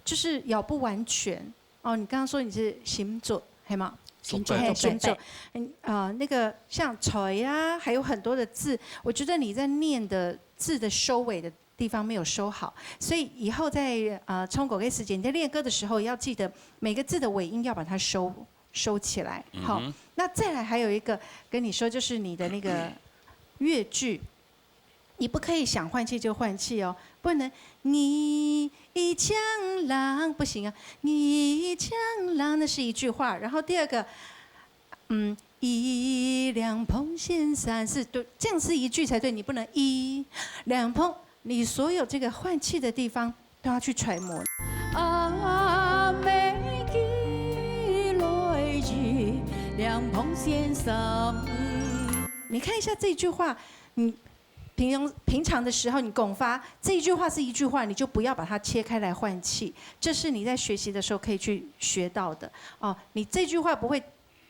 就是咬不完全。哦，你剛剛說你是新竹，係嗎？新竹，嘿，新竹。新竹。嗯，呃，那個像菜啊，還有很多的字，我覺得你在念的字的收尾的地方沒有收好，所以以後在，呃，唱歌的時間，你在練歌的時候，要記得每個字的尾音要把它收，收起來。嗯哼。好，那再來還有一個跟你說，就是你的那個樂句，你不可以想換氣就換氣哦，不能你一腔郎，不行啊，你一腔郎，那是一句話。然後第二個，嗯，一两蓬线衫是对，这样是一句才对，你不能一两蓬，你所有这个换气的地方都要去揣摩。阿妹寄来一两蓬线衫。你看一下这句话，你平常平常的时候，你讲法这一句话是一句话，你就不要把它切开来换气，这是你在学习的时候可以去学到的哦。你这句话不会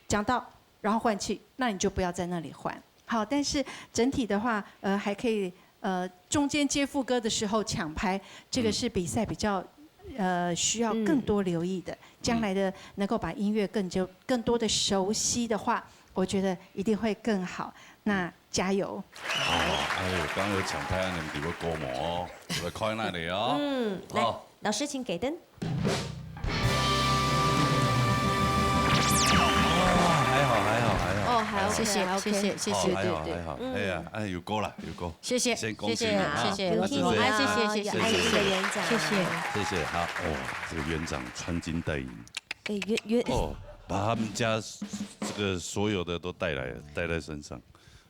讲到，然后换气，那你就不要在那里换。好，但是整体的话，呃，还可以，呃，中间接副歌的时候抢拍，这个是比赛比较，呃，需要更多留意的。将来的能够把音乐更就更多的熟悉的话，我觉得一定会更好。那加油！哦，哎呦，刚刚有抢拍，你们比我高毛哦，我来开那里哦。嗯，来，老师请给灯。哦，还好，还好，还好。哦，还 OK，谢谢 OK 谢谢谢谢哦，还好，对对还好，嗯哎呀，哎，有够了，有够。谢谢先恭喜谢谢你啊，谢谢那就这样谢谢谢谢谢谢有爱心的园长谢谢。谢谢哈，哦，这个园长穿金戴银，哎，园园，哦，把他们家这个所有的都带来，带在身上。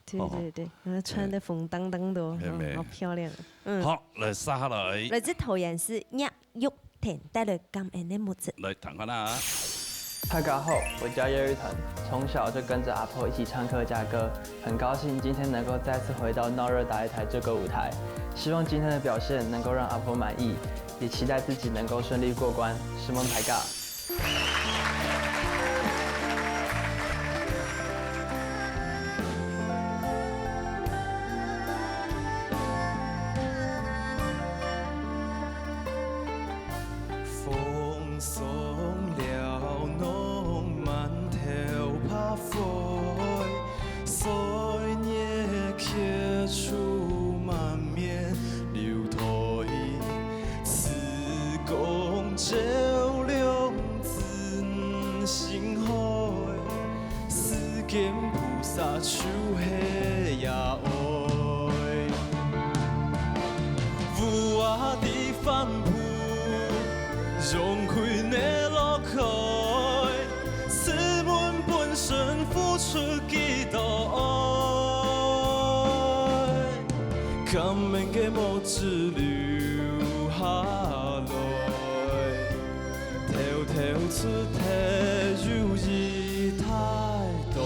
对对对，然后穿的红当当的哦，妹妹嗯好漂亮。嗯，好，来，接下来，来自桃园市叶玉婷带来感恩的目汁。来谈看啊。大家好，我叫叶玉腾，从小就跟着阿婆一起唱客家歌，很高兴今天能够再次回到闹热打擂台这个舞台。希望今天的表现能够让阿婆满意，也期待自己能够顺利过关。承蒙大家。 风送了侬满头白发，岁月刻出满面流泪。时光照亮真心海，世间菩萨手下也爱。 有我的帆布，用开你落开，试问本身付出几多爱，甘愿个目汁流下来，偷偷出题有一大堆。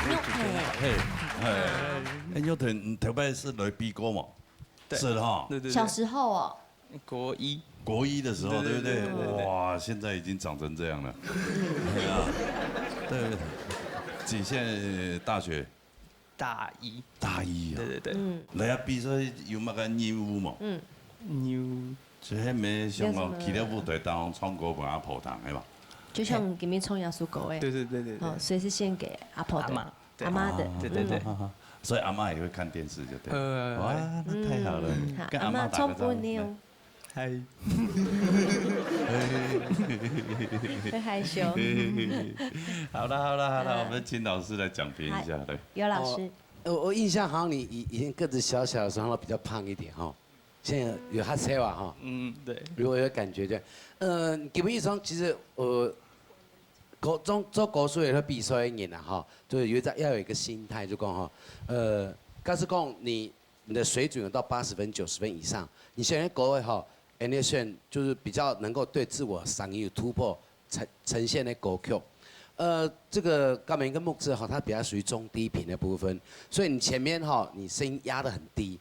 玉婷，嘿，嘿，哎，玉婷，你头摆是来比过嘛？对是的哈。对对对，小时候哦，国一，国一的时候，对不对？对对对对对哇，现在已经长成这样了。对啊，对，几现在大学大一，大一啊对。对对，嗯来啊，比赛有那个任务嘛？嗯，牛，所以还没想到有什么企业舞台当中唱歌，把它跑堂，是吧？就像今天唱耶稣歌哎，对对对对对哦，，所以是献给阿婆的，阿嬷对阿妈的，对对对嗯啊，所以阿妈也会看电视，就对了。呃哇，那太好了，嗯好，跟阿妈打个招呼。阿嬷唱歌呢哦，嗨，很害羞。好了好了好了，嗯我们请老师来讲评一下，对。尤老师，呃，我印象好像你以以前个子小小的时候比较胖一点哈，现在有哈塞瓦哈，嗯，对，如果有感觉对，呃，基本上其实呃，高中做高数也会比赛的人啊哈，就是有一个要有一个心态，就讲哈，呃，假使讲你你的水准有到八十分、九十分以上，你现在高的哈，N S N 就是比较能够对自我上有突破呈呈现的歌曲。呃，这个高明跟木之哈，它比较属于中低频的部分，所以你前面哈，你声音压得很低，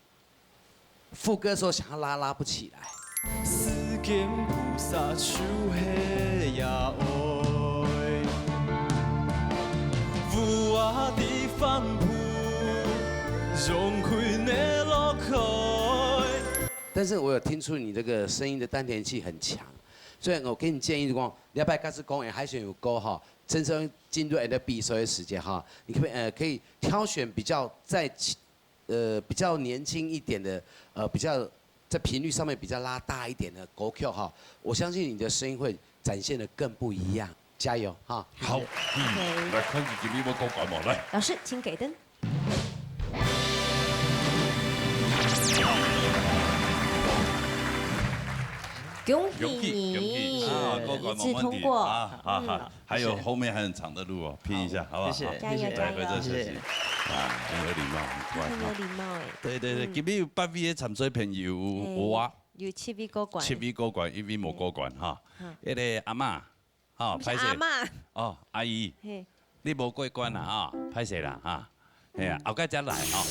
副歌的时候想要拉拉不起来。世间菩萨手下也爱，有我的帆布，用开你落开。但是我有听出你这个声音的丹田气很强，所以我给你建议，如果你要不要开始公演，还选有歌哈，真正进入你的比赛的时间哈，你可不可以呃可以挑选比较在呃比较年轻一点的呃比较在频率上面比较拉大一点的歌曲哈，我相信你的声音会展现的更不一样，加油哈！好，嗯，来看你今天要讲什么，来。老师，请给灯。恭喜你，恭喜，恭喜。啊，过关，一次通过。没问题。啊，好，好。嗯。还有后面还很长的路哦，拼一下，好不好？谢谢，好，加油，谢谢。加油。来，回头休息。谢谢。啊，很有礼貌，很乖，很有礼貌哎。对，对，对，嗯。今日有八位的参赛朋友，嘿，有啊。有七位过关。七位过关，一位无过关，哈。嗯。那个阿嬷， 哦，毋是阿嬷。歹势。哦，阿姨，嘿。你無过关啦，吼，歹势啦，哈。嘿啊，後擺才來，吼。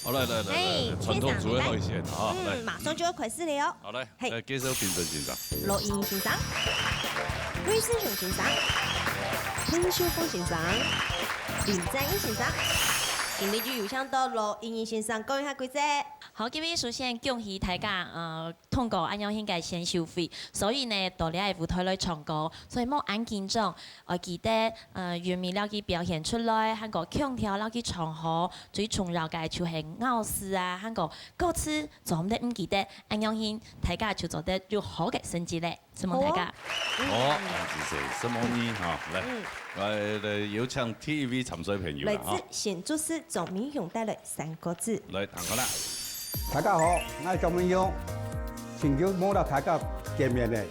好，來，來，來，來，嘿，傳統主要一線，先生，來。好，來。嗯，馬上就要開始了哦。好，來，嘿。來，介紹評審先生。羅英先生、魏世雄先生、潘秀鳳先生、林正英先生。今日就有請到羅英先生，講一下規則。 好，今日首先恭喜大家，呃，通過恁樣形个選秀會，所以呢，到這个舞台來唱歌，所以莫恁緊張，愛記得，呃，韻味了佢表現出來，還過腔調了佢唱好，最重要个就係咬字啊，還過歌詞做毋得毋記得，恁樣形大家就做得有好个成績咧。 承蒙大家。好哦。哦，恁仔細，承蒙你哈，來，嗯。來，來，有請第一位參賽朋友啦，哈。來自新竹市莊明雄帶來三個字。來，聽看啦。大家好，𠊎莊明雄，真久無摎大家見面咧。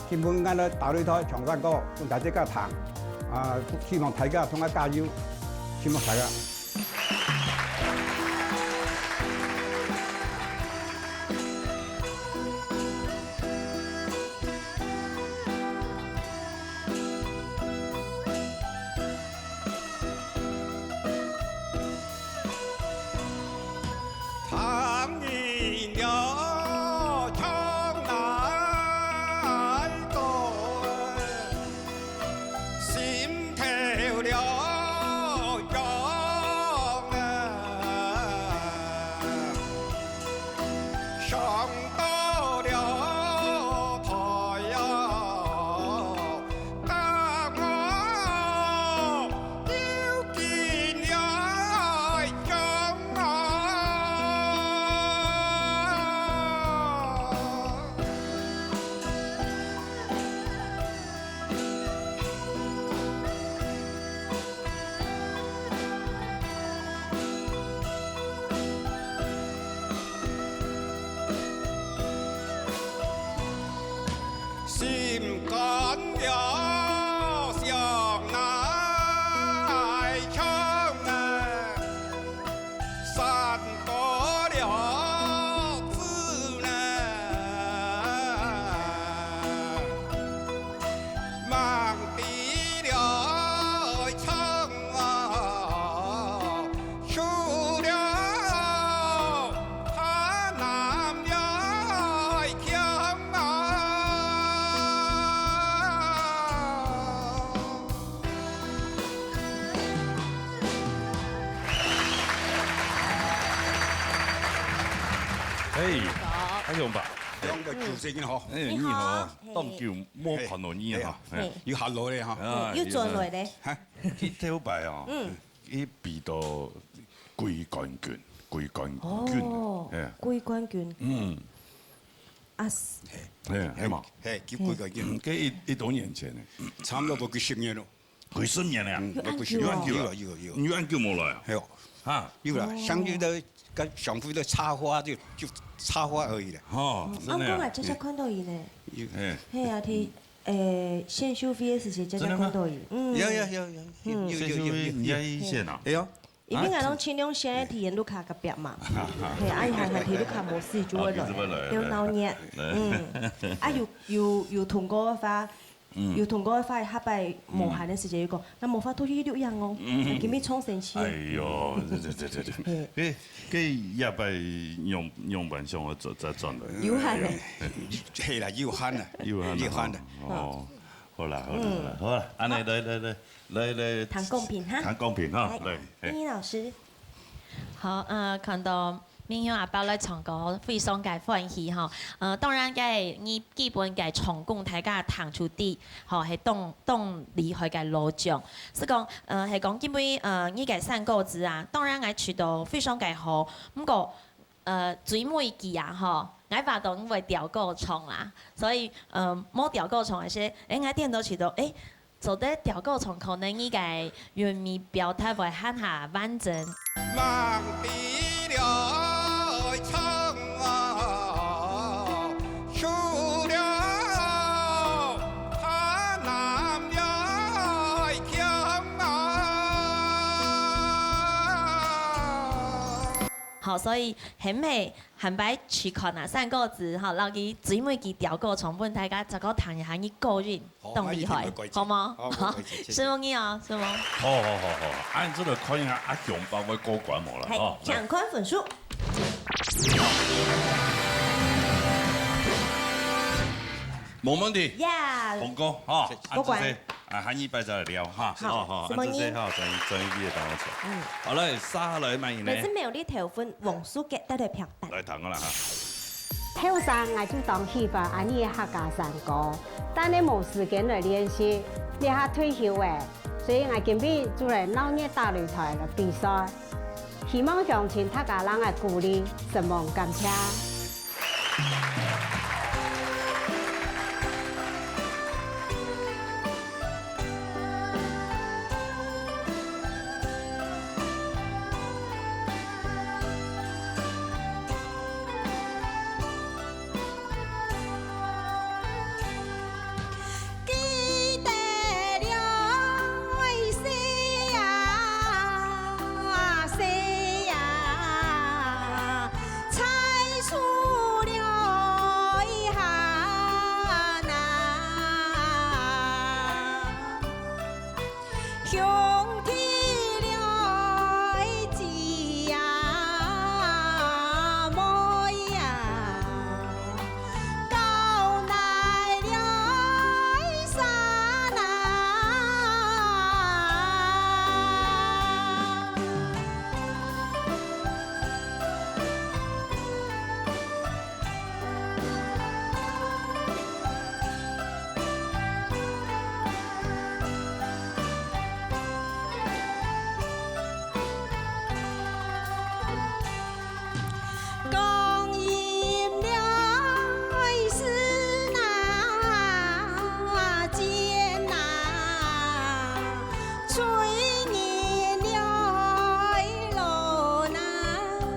今晡𠊎來大擂台唱山歌，分大家聽。啊，希望大家同𠊎加油，承蒙大家。 心肝了想愛唱啊，山歌了子呢。 望地了唱啊，树了，他南了乡啊。嘿，好。阿雄伯。兩个主持人好。哎，你好。你好。 當久無看到你啊，嘿。嘿。又下落咧哈。啊，嗯，又轉來咧。哈？佢頭擺哦，嗯。佢比到季冠軍，季冠軍，哦，哎。季冠軍。嗯。啊，是。嘿，係嘛？嘿，佢季冠軍。嗯，該一，一多年前呢。差不多幾十年咯。 幾十年了。嗯，有恁久哦。有恁久啊。有啊，有啊，有啊。有恁久無來啊？係哦。哈？有啦，哦。相對的，跟上回的插花就，就插花而已啦。哦，哦，真的啊。啊，毋過𠊎這下看到佢呢。有。哎。係啊，佢，誒，選秀會个時節，這下看到佢。真的嗎？嗯。有，有，有，有，有，嗯。有，有，有，有，有。選秀會你也去選啊？係啊。因為𠊎攏盡量選在體驗路卡隔壁嘛。係，啊，佢還，還體驗路卡無事就會來，哦，就會來，有鬧熱。來。嗯。啊，有，有，有通過个話， 嗯。有通過个話，下擺無閒个時節又講，嗯。該無法度去錄影哦，嗯。今日創生趣。哎喲，對，對，對，對，對。嘿。該，該下擺樣，樣板想愛再，再轉來。有閒个。哎喲，嘿。係啦，有閒啦，有閒啦，有閒啦。哦，好啦，好啦，嗯。好啦，好啦，恁呢，好。來，來，來，來，來，談公平哈。談公平哈，來，來，嘿。依依老師。好，呃，看到 明雄阿伯來唱歌，非常个歡喜吼。呃，當然，該你基本个唱功大家聽出來，吼，係當，當厲害个老將。係講，呃，係講，因為，呃，你个山歌仔啊，當然𠊎唱到非常个好，毋過，呃，最尾一句啊，吼，𠊎發覺你會調過唱啦，所以，呃，無調過唱个時，誒，𠊎顛倒唱到，誒，做得調過唱，可能你个韻味表達會還較完整。望地來唱啊，出了海南來唱啊。好，所以很美。 下擺試看啊，三個字吼，摎佢最尾佢調過唱分大家再過聽一下，你個人當厲害，好，𠊎一定會改進。好無？好，我改進，謝謝。承蒙你哦，承蒙。好，好，好，好，恁樣來看一下阿雄伯會過關無啦，嘿，吼。請看分數。無問題。Yeah。通過，吼，謝謝。過關。恁樣仔，啊，下二擺再來尞，哈。好，好，好，承蒙你。恁樣仔，哈，轉去，轉去你个單位坐。嗯。好嘞，續下來麼人呢？來自苗栗頭份黃淑潔帶來評 來，聽我啦哈。後生𠊎就當喜歡恁樣个客家山歌，但係無時間來練習。這下退休了，所以𠊎今晡日就來鬧熱打擂台來比賽。希望鄉親大家摎𠊎鼓勵，承蒙感謝。 記得了，細啊，細啊，猜出了一下那。 兄弟了，姊呀，妹呀，交代了啥呐？ 光阴流逝那间呐，催人流泪呐。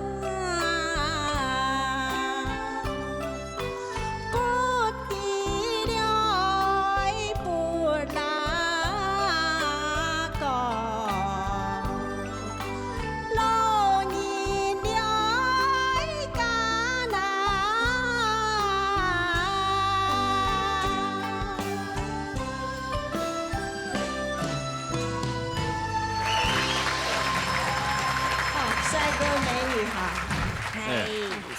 哦，帥哥美女哈。哎，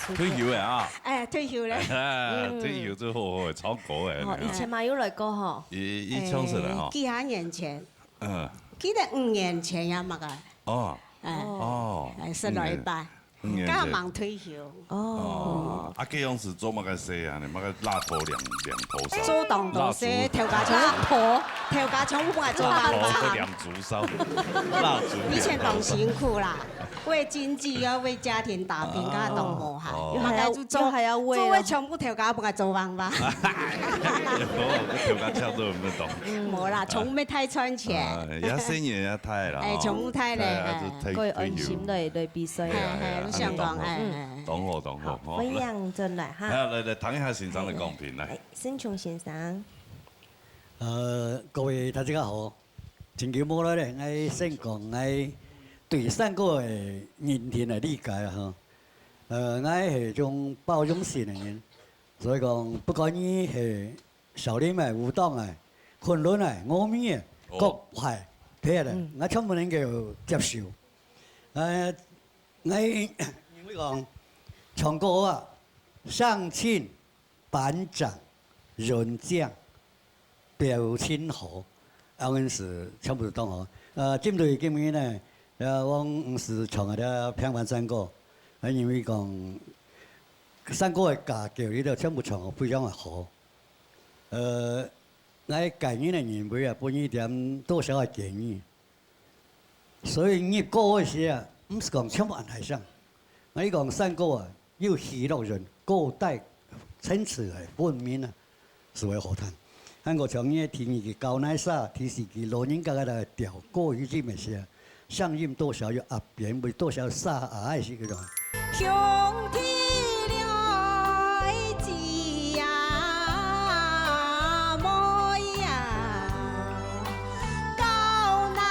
哎，退休了啊。 哎，退休了。嗯。退休之後會唱歌个。哦，以前嘛有來過吼。佢，佢唱出來吼。哎，幾下年前，嗯。記得五年前呀，麼个。哦。哎。哦。哎，係來一擺。五年前。剛好忙退休。哦。哦。啊，該樣時做麼个事啊？你麼个蠟燭兩，兩頭燒？做當多事，蠟燭。頭家全，頭家全部愛做工廠。蠟燭兩頭燒，蠟燭兩頭燒。以前當辛苦啦。 為經濟，要為家庭打拚，哦。該當無閒。哦。又還要，大家就做，又還要為了，做為全部頭家毋愛做工吧。頭家請做毋得動。無啦，全部愛大賺錢。啊，也生意也大啦，哎，吼。全部大咧，大啊，哎。就退，過安心來，退休。來比賽。對啊，對啊，嘿，嘿，你想講，安尼當好。哎，哎。當好，當好，好，好，歡迎轉來哈。來。來，來，來，聽一下先生个講評，來。哎，先從先生。呃，各位大家好。 真久無來咧，𠊎先講𠊎對山歌个認定个理解啊，吼。呃，𠊎係種包容性个人，所以講，不管你係少林个、武當个、崑崙个、峨眉个，哦。各派，別个，嗯。𠊎全部能夠接受。呃，𠊎認為講，唱歌啊，上進 頒獎、演講、表情好，恁樣係全部當好。呃，針對今日呢，呃，𠊎毋係唱个平凡山歌，呃，因為講山歌个架構裡頭全部唱得非常个好。呃，𠊎個人个認為啊，分一點多少个建議。 所以入歌个時啊，毋係講全部恁大聲。𠊎講山歌啊，有喜樂人，高低層次个分明啊，係會好聽。咱个像你个第二个交代啥，第四个老人家个來調過去音个時，上音多少有壓扁，尾多少沙啞个時个種。兄弟了姊呀，妹呀，交代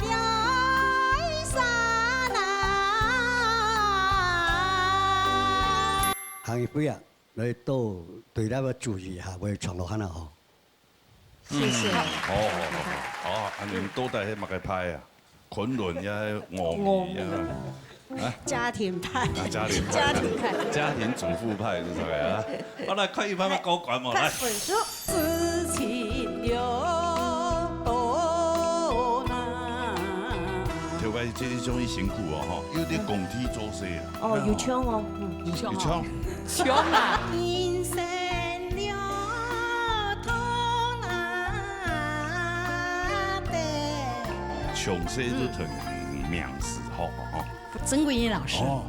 了啥啦？行一步啊， 來到對咱个主意下，會唱落去啊吼。謝謝。嗯，好，好，好，好。啊，恁樣到底係麼个派啊？崑崙也係峨眉也係，啊？家庭派。啊，家庭派。家庭派。家庭主婦派係麼个啊？好，來，看一擺个過關無？來。看分數。事情了多難。頭擺這一種辛苦哦，吼，有點工地做事啊。哦，有唱哦，嗯。 有唱哦。有唱。唱啊！人生了多难得。從細就同名師學哦。曾文英老師，哦。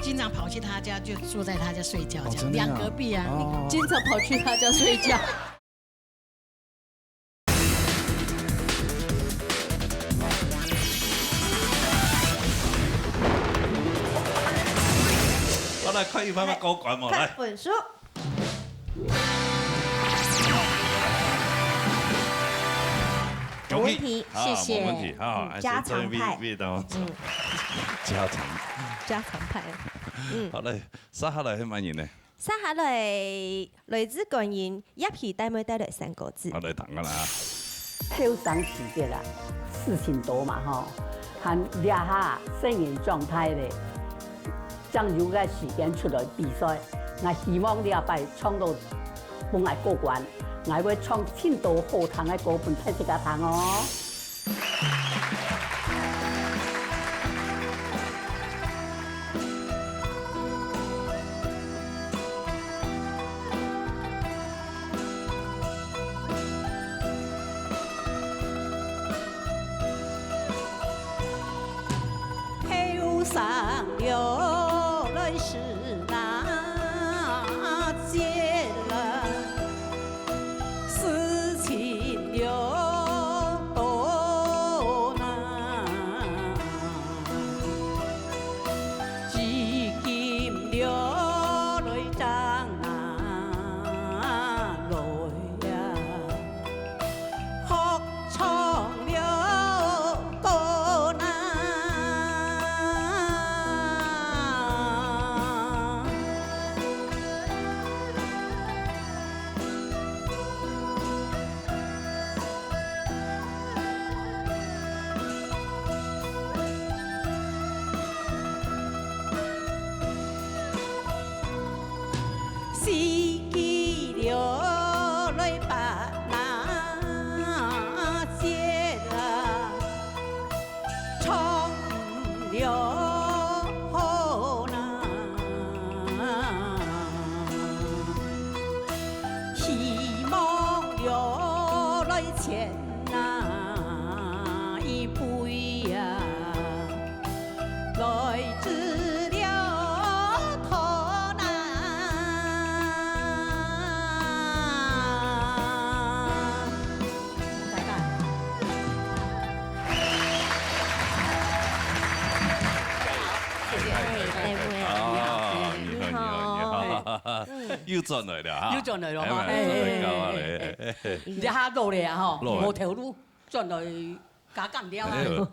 经常跑去他家，就住在他家睡觉，哦，这样，真的啊？两隔壁啊。哦。经常跑去他家睡觉。 好，來，看一擺个過關無？來。看分數。恭喜。無問題，啊，謝謝。無問題，啊，嗯，還係加長派。這位，味道。嗯。加長。加長派。嗯。好嘞，接下來係麼人呢？ 接下來，來自觀音，葉希帶妹帶來三個字。我來讀啊啦。後生時節啊，事情多嘛吼，還這下細人長大咧，正有个時間出來比賽。𠊎希望這擺唱到分𠊎過關，𠊎會唱盡多好聽个歌分大自家聽哦。 後生了來是那節了，事情了多難。如今了來正拿來呀， 學唱了歌呐。 四季了來把那節啊，唱了好啦。希望了來前 那一杯呀，來自了托那。謝謝。哎，戴妹啊。啊，你好，你好，你好。你好。嗯。又轉來了哈。又轉來了哈。哎，真的高啊嘞。哎，哎，哎，哎。你這下老了啊，吼，老了。無頭路。 轉來加減了啊，哎喲。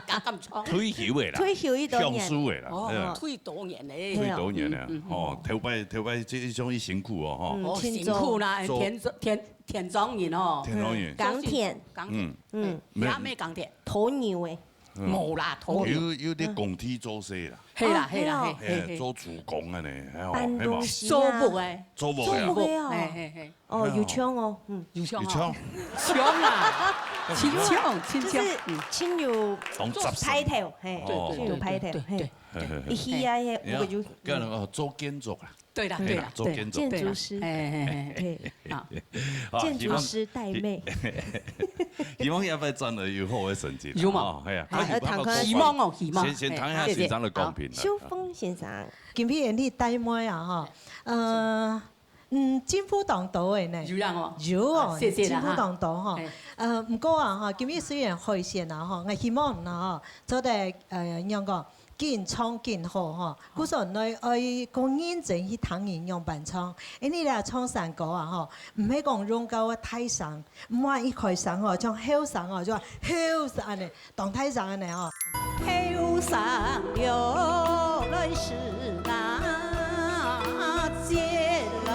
加減唱。退休的啦，退休已多年。享受的啦，哦，哎呀。退多年嘞。退多年了，嗯，嗯，嗯。哦，頭擺，頭擺這一種辛苦哦，吼。嗯，哦，辛苦啦，做田，田，田莊人哦。田莊人。耕田。耕田。嗯。嗯。哎，也沒耕田。鴕鳥誒。嗯。無啦，鴕鳥。有，有點工地做事啦。係啦，哦，係啦，係哦。係，係，係。哎，做主工的呢，哎喲，搬東西啊。係嘛。做木的。做木的啊。做木的哦。係，係，係。 哦，哎喲。有唱哦，嗯。有唱哦。有唱。唱啊，清唱，清唱，就是嗯。清有講雜聲。派頭，嘿，哦。對，對，清有派頭，對，對，嘿。對，對。一起啊，嘿，你看，我就，你看哦，做建築啊。對啦，嗯。對啦，做建築。對啦，建築師。對啦，嘿，嘿，嘿，嘿。嘿。好，建築師帶妹。希望，希望下擺轉來有好的成績啦，有嘛？哦，係啊，啊，看有沒有希望哦，希望。先，先聽一下先生的公平啦。好，秀鳳先生。今天你帶妹啊，哈，呃，嗯，進步當多个呢。有影哦。有哦，啊，謝謝啦，進步當多吼。哈。嘿。呃，毋過啊，吼，今日雖然海鮮啊，吼，𠊎希望啊，吼，做得，呃，仰講，緊唱緊好，吼。故所愛，愛過認真去聽人仰般唱。因為咧，唱山歌啊，吼，毋係講用到大聲，毋好一開聲吼，像後生哦，就話後生恁呢。 當大聲恁呢吼。後生又來是那節了。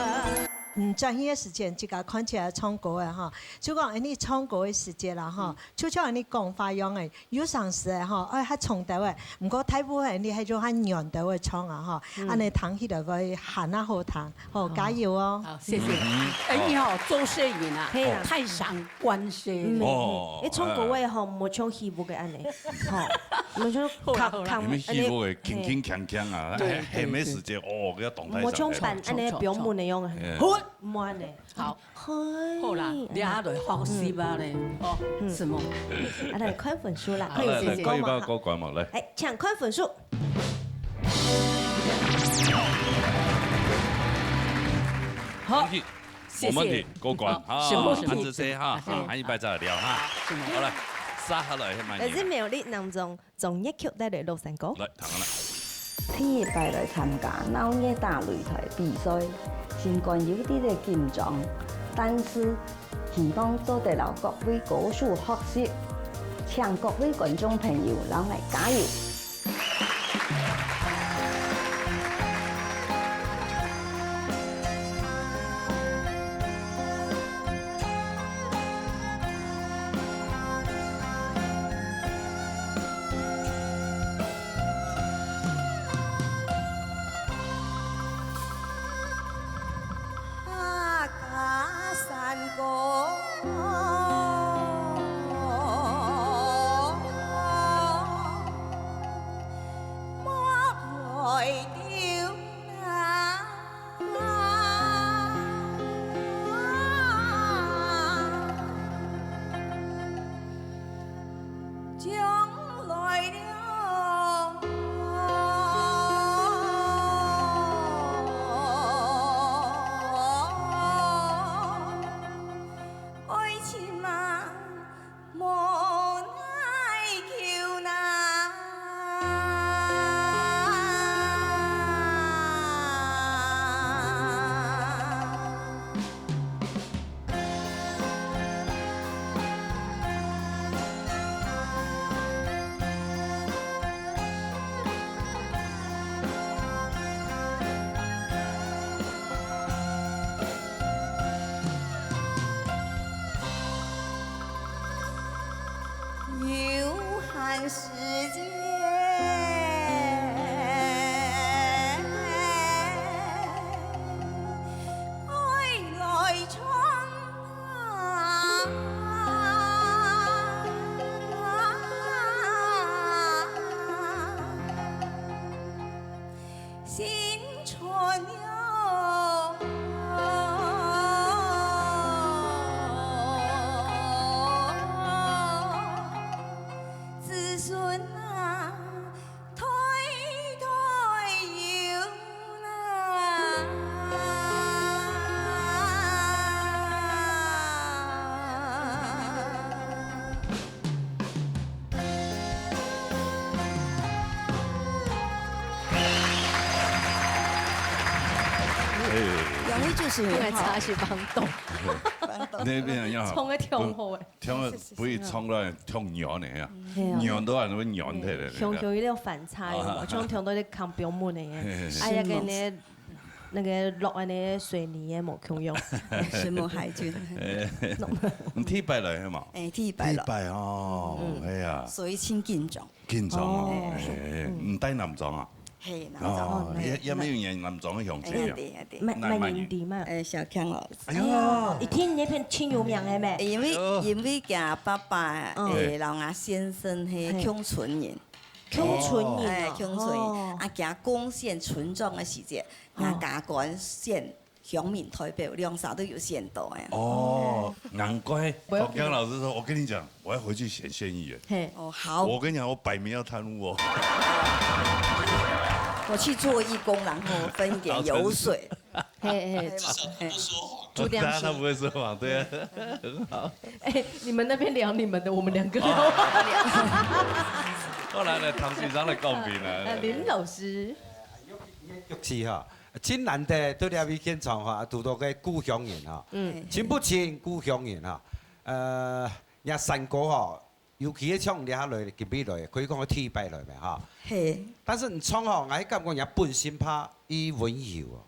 嗯，轉去个時間，自家看起來唱歌个吼，就講恁呢唱歌个時節啦吼，就像恁呢講話樣个，有常時个吼，愛較衝動个，毋過大部分恁呢係用較軟兜个唱啊吼，恁呢聽起來會還較好聽，吼，加油哦！好，謝謝。哎，你好，做攝影啊，可以啦。太上關係。嗯，哦，你唱歌个吼，無像戲服个恁呢，吼，無像好啦，好啦。你們戲服个鏗鏗鏘鏘啊，對，還，還沒時間，對，對。哦，要動太上。無像扮恁呢表妹那樣，哎。好，無恁呢。好，嘿，好啦，你還得學習啊嘞，哦，什麼？啊，來看分數啦，好，來，來，看一下過關嘛，來。哎，請看分數。好。恭喜。 謝謝。無問題，過關。好，好，好。啊，恁仔細哈，好，好，下一擺再來聊哈。好，好來，接下來，嘿，慢點。來自苗栗南庄中樂曲帶來洛山歌。來，聽下來。第一擺來參加鬧熱打擂台比賽，心肝有一息緊張，但是希望做得摎各位歌手學習，請各位觀眾朋友摎𠊎加油。 啊，家山歌，莫来丢啊。 将来了，爱情嘛，无奈求呐。 有限时间，爱来唱啊。 新春哟，子孙啊，代代有啦。 哎，杨威就是很好。那边要好。唱个挺好哎。不，唱个不会唱到挺软的呀。嘿啊。软都还会软的嘞。雄雄有点反差，有没有？啊。像唱到咧扛标门的耶。嘿，嘿，嘿。哎呀，跟那，那个落安的水泥也无共样。什么海军？哎，你第一擺來係嘛？哎，第一擺來。第一擺哦，嗯。哎呀。所以真緊張。 緊張哦，哦。哎，你戴男裝啊？嘿，男裝。哦，哦，也，也沒有人男裝的雄起啊。哎，對，對。蛮，蠻，蠻有影的嘛。哎，小強老師。哎呀。哎呀，一聽你那片真有名的咩？因為，哎呦。因為佢爸爸，嗯。哎，摎𠊎先生係，嘿。共村人。共村人哦。哎，共村人。哦。啊，佢貢獻村長的時節，哦。𠊎家官獻 鄉民代表，兩儕都有選到哎。哦，難怪。不要緊。小強老師說，我跟你講，我要回去選縣議員。嘿。哦，好。我跟你講，我擺明要貪污哦。我去做義工，然後分一點油水。嘿，嘿，至少他不说谎。主点是，他不会说谎，对啊，很好。哎，你们那边聊你们的，我们两个聊。好，来，来，唐先生來講評啊。呃，林老師。玉琪哈，真難得在這位現場哈，堵到个故鄉人哈，嗯。親不親故鄉人哈，呃，若山歌哈，尤其係像這下來，今晡來，可以講係第一擺來咩哈。嘿。但是你唱吼，𠊎感覺若本身怕伊溫柔哦。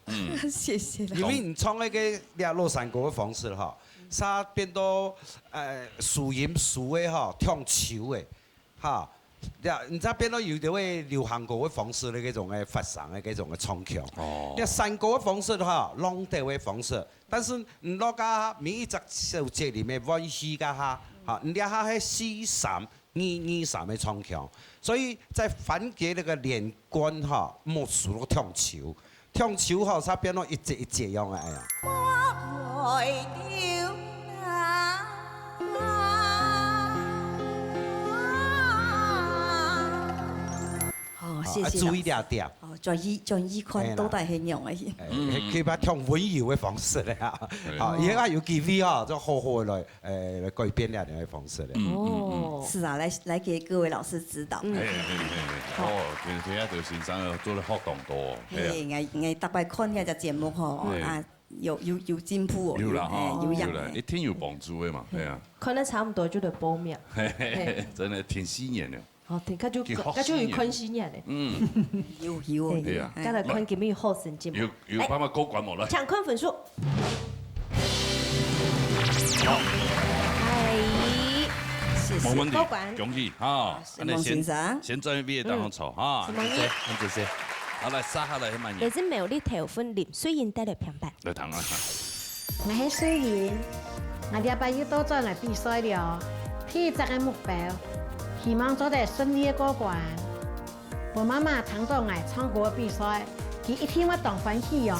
謝謝啦。因為你唱那個這老山歌个方式哈，煞變到，呃，輸音輸个哈，唱秋个，哈。這，你再變到有點个流行歌个方式个該種个發聲个該種个唱腔。哦。這山歌个方式哈，浪調个方式，但是你落个每一隻小節裡面，溫柔个哈，哈，你這下係四三，二二三个唱腔。所以在凡傑那個連貫哈，莫輸到唱秋。 唱秋吼，煞變到一節一節樣个，哎呀。好，謝謝老師。啊，注意點點。哦，轉一，轉一款，哎呀。都帶很勇而已。哎，嗯。可以把唱溫柔个方式咧啊。對。好，以後有機會哦，就好好來，呃，來改變這樣个方式咧。嗯，嗯，嗯。哦。是啊，來，來給各位老師指導。嗯。嘿，嘿，嘿，嘿。好。哦，今，今仔日先生做得學當多哦。嘿，嘿啊。𠊎，𠊎逐擺看這隻節目吼，嘿。啊， 有，有，有進步哦，有啦吼，哎，有影，有啦，哎。一定有幫助个嘛，係啊。看得差不多就得報名。嘿嘿嘿，嘿。真的挺吸引的。好，挺，較就，挺好吸引。較就有看吸引的。嗯。有，有，嘿，對啊。哎。再來看今晡日好成績。有，有辦法過關無啦？哎，搶看分數。好。哎，謝謝。沒問題，過關。恭喜哈。是，按呢先，孟先生。先轉位當中坐哈。嗯。是孟先。按這些，按這些。好，來，接下來，慢點。也是苗栗頭份林水英帶來評判。 來聽啊。𠊎係水英，𠊎這擺又倒轉來比賽了。第一隻个目標，希望做得順利个過關。分媽媽聽到𠊎唱歌个比賽，佢一定會當歡喜哦。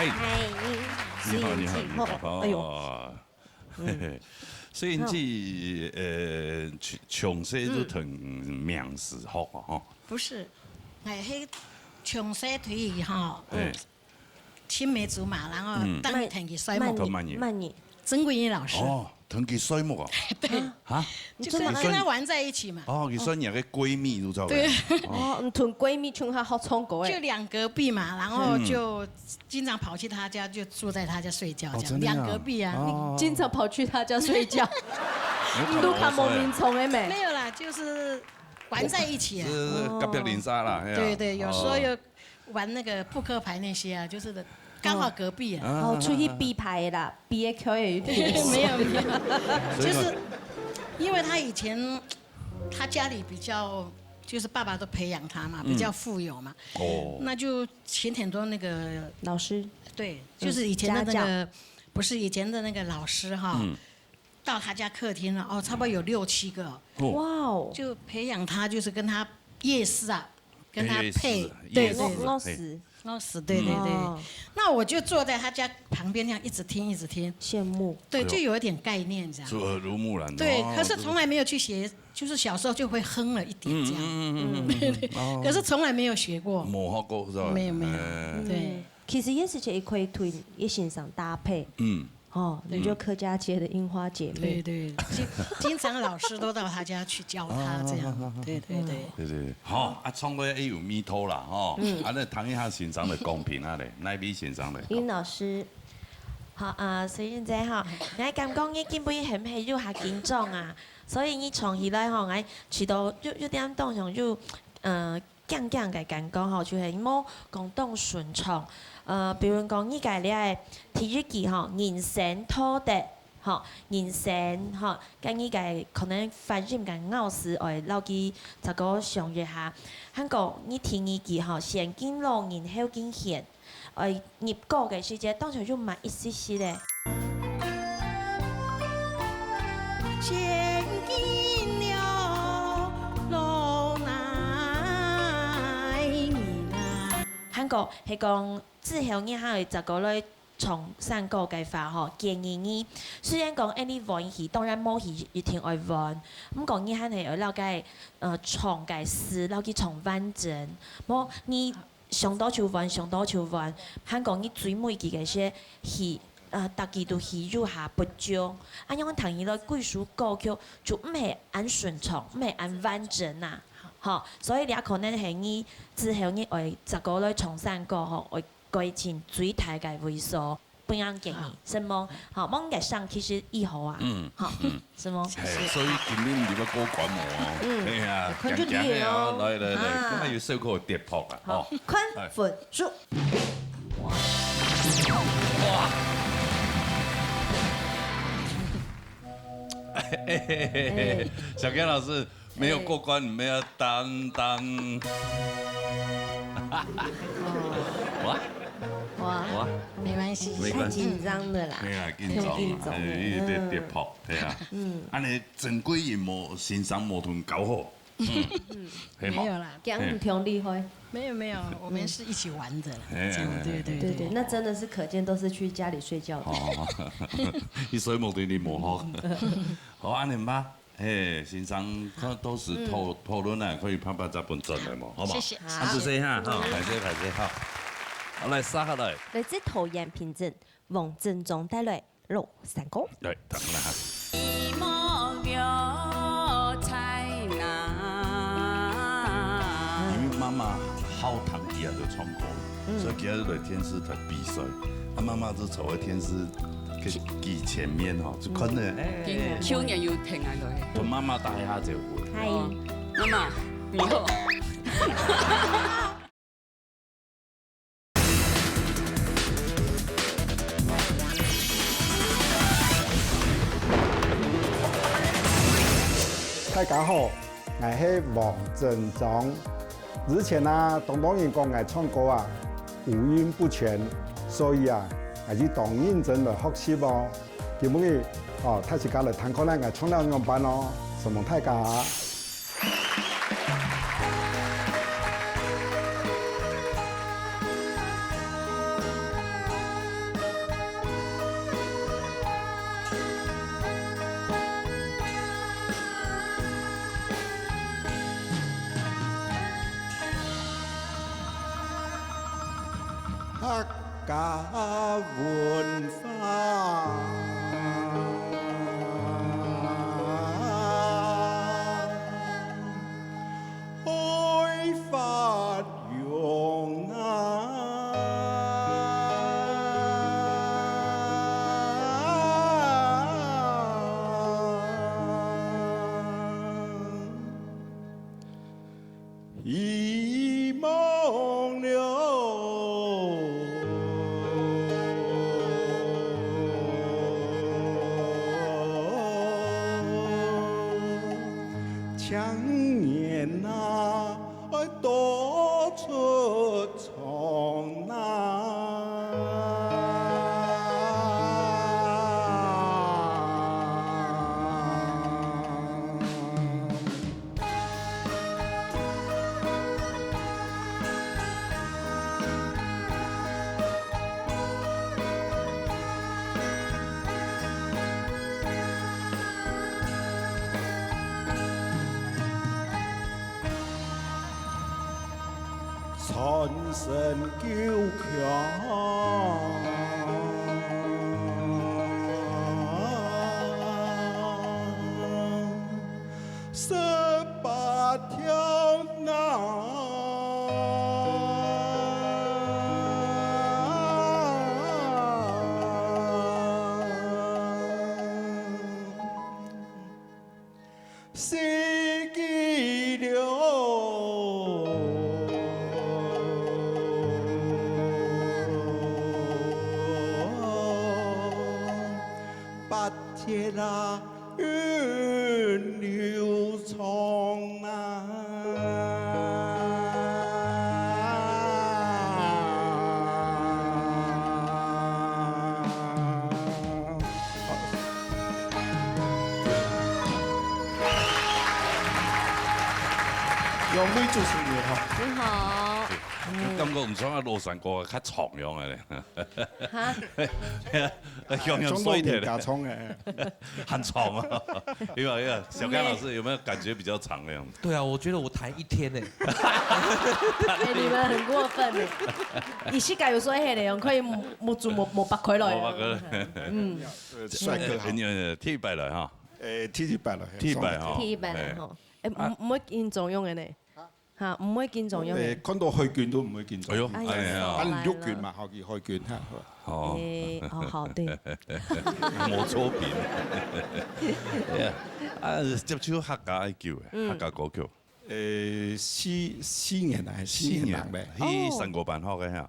嗨。嗨，你好，你好，你好。哎呦。哦。所以你，呃，從，從細就跈名師學啊，吼？不是，哎，嘿，從細推佢吼，哎。 青梅竹馬，然後，嗯。當然跈佢睡目。慢，慢，慢，慢。曾貴英老師。哦，跈佢睡目啊？對。啊？就是跟他玩在一起嘛。哦，佢算你个閨蜜，就知道了。對。哦，你同閨蜜全下好唱歌欸。就兩隔壁嘛，然後就經常跑去他家，就住在他家睡覺，這樣。哦，真的啊？兩隔壁啊。哦。你經常跑去他家睡覺？你都看莫名其妙欸。沒有啦，就是玩在一起啊。是隔壁鄰舍啦，係啊。對對，有時候又玩那個撲克牌那些啊，就是剛好隔壁啊。哦，出去比牌的啦，比个球也有點。沒有沒有，所以嘛就是因為他以前他家裡比較，就是爸爸都培養他嘛，比較富有嘛，哦，那就請很多那個老師，對，就是以前的那個，家教。不是以前的那個老師哈，嗯，到他家客廳了，哦，差不多有六七個，哦，哇哦，就培養他，就是跟他夜市啊，跟他配，夜市，對对，夜市，老师，老师，对对对，哦，那我就坐在他家旁邊那樣一直聽一直听，羨慕，对，哎呦，就有一点概念这样，就耳濡目染，对，哦，可是从来没有去学，就是小时候就会哼了一点这样，嗯嗯嗯嗯嗯，对对，哦，可是从来没有学过，没学过是吧？没有没有，哎，对。其實也是可以推，也欣賞搭配。嗯，哦，你就客家街的櫻花姐妹。对对，经经常老师都到他家去教他这样，对对对。对对，好啊，唱歌也有味道啦，吼。嗯，啊，那谈一下欣赏的公平啊嘞，哪一位欣赏的？林老师，好啊，所以现在哈，你还感觉你今晡日係毋係有較緊張啊？所以你唱起來吼，我試到有有点當像有，呃， 驚驚个感覺吼，就係無講當順暢。呃，比如講，你个這个第一句吼，人生道德，吼，人生，吼，跟你个可能發音个咬字，愛摎佢再過想一下。還過你第二句吼，先敬老人後敬賢，愛入歌个時節，當然就慢一息息咧。 還過係講之後你還愛再過來唱山歌个話吼，建議你，雖然講恁呢換氣，當然無氣一定愛換，毋過你還係愛了解，呃，唱个詞，了解唱完整。無你 想到就換，想到就換，還過你最尾幾个係氣，呃，逐句都氣有下不足。恁樣聽起來，歸首歌曲就毋係恁順暢，毋係恁完整啊。吼，所以這可能係你之後你愛再過來唱山歌吼，愛改進最大个位所。 分人建議，承蒙，吼，望个聲其實已好啊，嗯，吼，嗯，承蒙，謝謝。嘿，所以今日你要過關無？嗯，嘿啊，看就你哦。強強的哦，來來來，啊，今日有小可跌破啊，吼，看分數。哇，嘿嘿嘿嘿，小強老師， 沒有過關，你們要擔當。哇，哇，哇，沒關係，沒關係。太緊張了啦。對啊，緊張啊，太緊張了。哎，有點跌破，對啊。嗯，恁呢，珍貴音樂欣賞無同搞好。嗯，嗯，係無？沒有啦。講毋同厲害。沒有沒有，我們是一起玩的啦，哎，這樣，哎，哎，對對對對，那真的是可見都是去家裡睡覺的。哦，你睡目的你無好。好，恁呢吧。 嘿，先生，看到時討，討論啊，可以拍拍這本轉來無？好無？謝謝。啊，就這下哈，歹勢歹勢哈。好，來，續下來。來自桃園平鎮，黃振中帶來老山歌。來，等一下哈。因為媽媽好聽佢个唱歌，所以佢个來電視台比賽，啊，媽媽就坐在電視 佢，佢前面吼，就看到，哎，去年有聽啊，對。同媽媽打一下招呼。嗨。哦，媽媽，你好。大家好，𠊎係黃振中。 之前啊，當多人講𠊎唱歌啊，五音不全，所以啊，𠊎就當認真來學習哦。今晡日，哦，大自家來聽看𠊎唱了仰般哦，承蒙大家。 客家文化。愛發揚啊！遺忘了。青年啊，愛多出唱啊。楊梅主持人好。你好。我感覺毋像啊，老山歌較長樣个咧。哈？香香衰一點咧。加長个。很長啊。有啊有啊，小剛老師有沒有感覺比較長的樣子？對啊，我覺得我彈一天呢。哎，你們很過分呢。你膝蓋有衰黑的，可以目珠莫莫擘開了。莫擘開。嗯。帥哥好。第一擺來哈。誒，第一擺來。第一擺哈。第一擺來哈。誒，毋毋會緊張樣个呢。 哈，毋會緊張樣个。誒，看到海軍都毋會緊張。哎喲，哎呀，恁樣啊。恁陸軍嘛，好，佢海軍哈。哦。誒，哦，好，對。無錯，兵。啊，接觸客家愛久誒，客家歌曲。誒，四四年啊，四年人咧。去山歌班學个哈。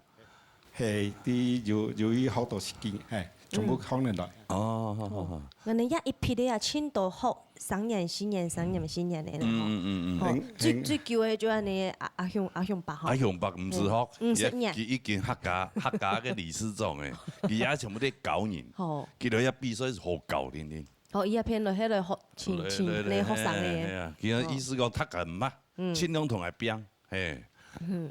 係，佢有有一好多事情，係，全部放恁來。哦，好好好。𠊎等這一批个啊，盡多學三年、四年、三年、四年个啦。嗯嗯嗯嗯。吼，最最久个就恁呢，阿阿雄阿雄伯吼。阿雄伯毋止學，五十年。佢已經客家客家个理事長誒，佢也全部都教人。吼。佢來遐比賽係好教人个。吼，佢也偏落去來學，請請來學生个。佢个意思講，讀个毋嘛，盡量同佢拚。 嘿，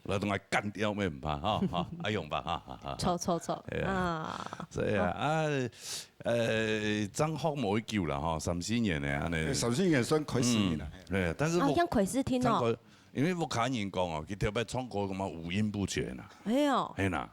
來同𠊎幹掉乜毋怕哈，哈，阿勇吧，哈哈哈。錯錯錯啊！所以啊，啊，呃，正學無幾久啦哈，三四年呢，恁呢。三四年算開始啦。嗯，對，但是我啊，像開始聽哦。唱歌，因為屋下人講哦，佢特別唱歌感覺五音不全啊。哎喲，係啦，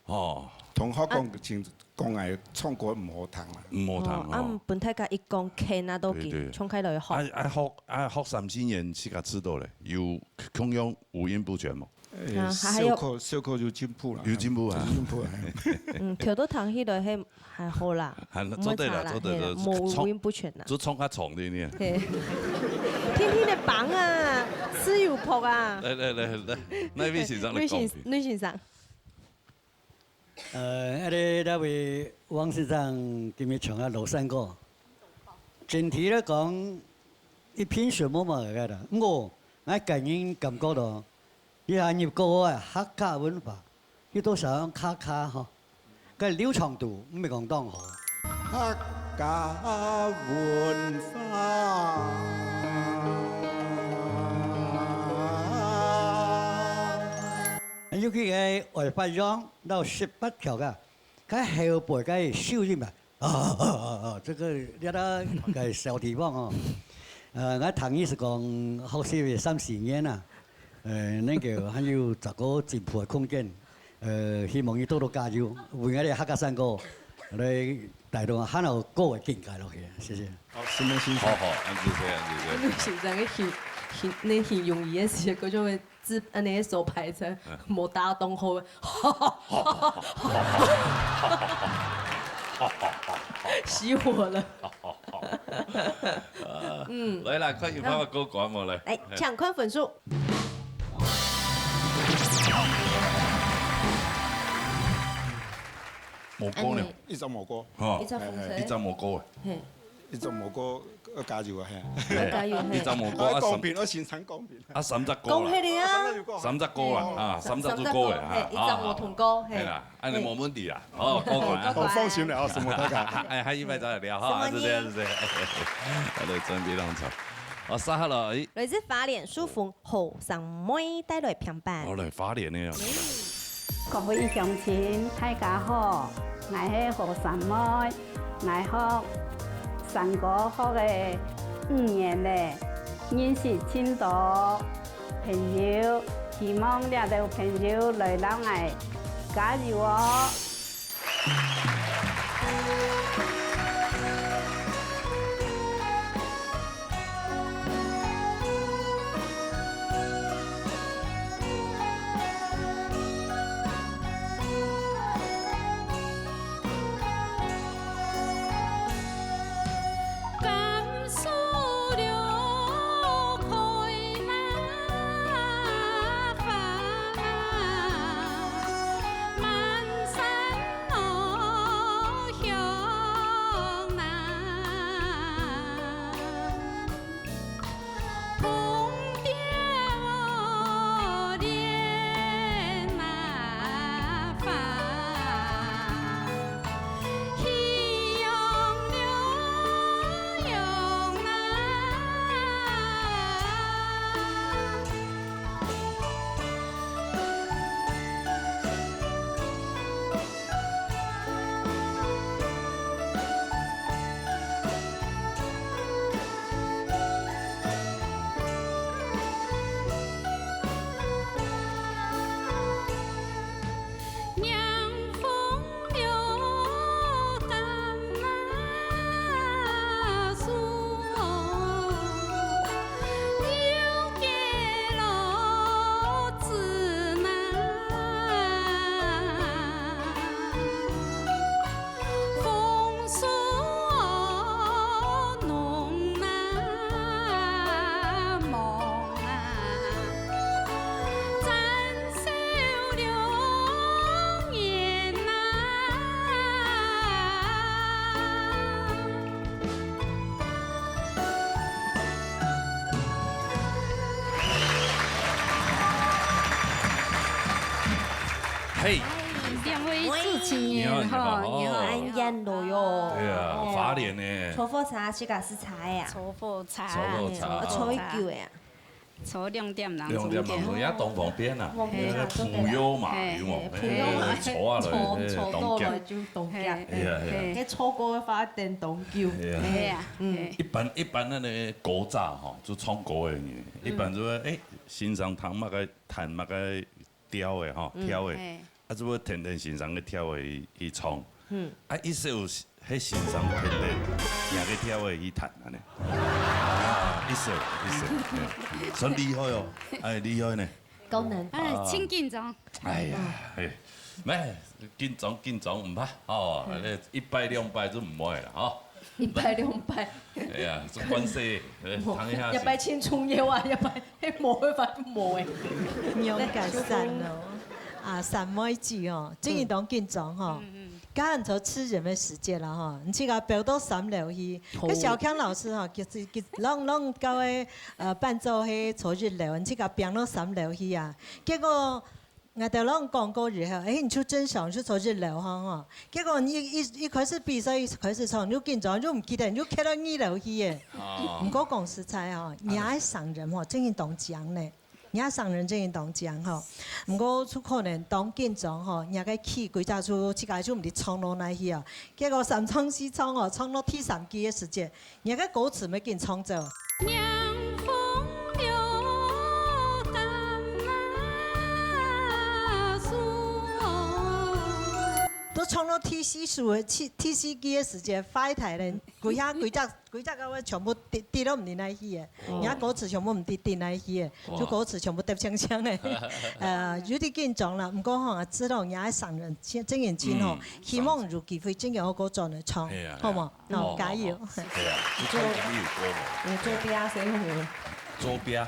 哦，同學講清楚。 講𠊎唱歌毋好聽啊。毋好聽哦，啊，哦。本大家一講，肯啊都緊，對對。衝開來學。啊啊學啊學三四年自家知道咧，有共樣五音不全無？誒，啊，還有小可小可有進步啦。有進步啊。有進步啊。嗯，調到聽起來係還好啦，還做得啦，毋會差啦，做得啦，係啦，無五音不全啦。就唱較長點點。係，天天的棒啊，吃有泡啊。來來來來，哪位先生來講？女先女先生。 呃，恁呢，這位王先生今日唱个老山歌，整體來講，一品水默默个啦。毋過，𠊎個人感覺到，這下入歌个客家文化，佢多少用客家吼，該流暢度毋係講當好。客家文化。 尤其个愛發揚到十八條个，該後背个收音啊，啊，啊，啊，啊，這個這個个小地方哦。呃，𠊎聽意思講，學習三四年啊，呃，能夠還有再過進步个空間。呃，希望你多多加油，為𠊎兜客家山歌來帶動還有高个境界落去。謝謝。好，石門先生。好好，恁仔細，恁仔細。石門先生个形形，你形容伊个時，嗰種个 自恁呢手拍出，無打當好个。熄火了。嗯，來啦，看有辦法過關無咧？來，搶看分數。無歌呢？安妮。一隻無歌。吼，一隻風車。一隻無歌。嘿。一隻無歌，愛加油啊，嘿。嘿，加油，嘿。一隻無歌，啊，三，愛公平，愛欣賞公平。啊，三隻歌啦。講起來啊。啊，三隻有歌。三隻歌啦，啊，三隻就夠了，嘿，啊，一隻無同歌，嘿。嘿啦，安尼無問題啦。好，過關啊。好，放心了，什麼大家。哎，下一擺再來聊哈，什麼呢？是這樣，是這樣。好的，準備浪潮。好，撒哈拉，哎。來自花蓮，淑鳳 後生妹帶來評判。好，來花蓮的哦。各位鄉親，大家好，𠊎係後生妹，𠊎學山歌學个五年咧，認識盡多朋友，希望這兜朋友來摎𠊎加油哦！嘿，兩位主持人，你好，你好。你好，你好。恁遠路喲。對啊，哦。花蓮呢。坐火車自家係車啊。坐火車。坐火車。哦，坐幾久个啊？坐兩點零鐘。兩點零鐘，也當方便啊。方便啊，因為普悠瑪，對啊。有無？嘿，普悠瑪。嘿，坐啊，坐，嘿，坐到來就當遽。嘿，嘿。該坐過个話，等當久。嘿啊。嘿啊，嗯。嘿。一般，一般該个古早吼，就唱歌个人，一般就會，欸，先生彈麼个，彈麼个 調个吼，嗯。調个，嘿。啊，就會跈等先生个調个去，去唱。嗯。啊，一首係先生跈等若个調个去彈，恁呢。啊，一首，一首，嘿，算厲害哦，哎，厲害呢。高難度。哎，啊。真緊張。哎呀，嘿，咩，緊張，緊張，毋怕，哦，嗯。一擺兩擺就毋會啦，吼。 一擺兩擺。哎呀，做官司，哎，無，談一下先。一擺青春有啊，一擺，嘿，無辦法，無誒。勇敢散哦。啊，三妹子哦，真係當緊張吼。嗯，嗯。剛剛坐車个時節啦吼，你自家飆到三樓去。好。該小強老師吼，其實，其實，攏，攏教个，呃，伴奏係坐一樓，你自家飆到三樓去啊。結果 𠊎兜攏講過以後，欸，你就正常就坐一樓吼，吼。結果你一，一，一開始比賽，一開始唱，你就緊張，你就毋記得，你就徛到二樓去誒。哦。毋過講實在吼，若个聲音吼，真係當靚呢。若个聲音真係當靚吼。毋過就可能當緊張吼，若个氣歸隻就自家就毋知唱到哪去啊。結果三唱四唱哦，唱到第三句个時節， 若个歌詞乜緊唱走。都唱到第四首个，第，第四句个時節，壞忒咧，歸下，歸隻，歸隻歌个全部跌，跌到毋知哪去个，哦。若歌詞全部毋知跌哪去个，哦。就歌詞全部跌青青个。呃，有點緊張啦，毋過吼，知道若个聲音，真，真認真吼，嗯，希望有機會真个好好轉來唱，係啊，好無？係啊。 哦，加油。哦，哦，哦。對啊，就看今日有歌無。有做第二聲有無？左邊。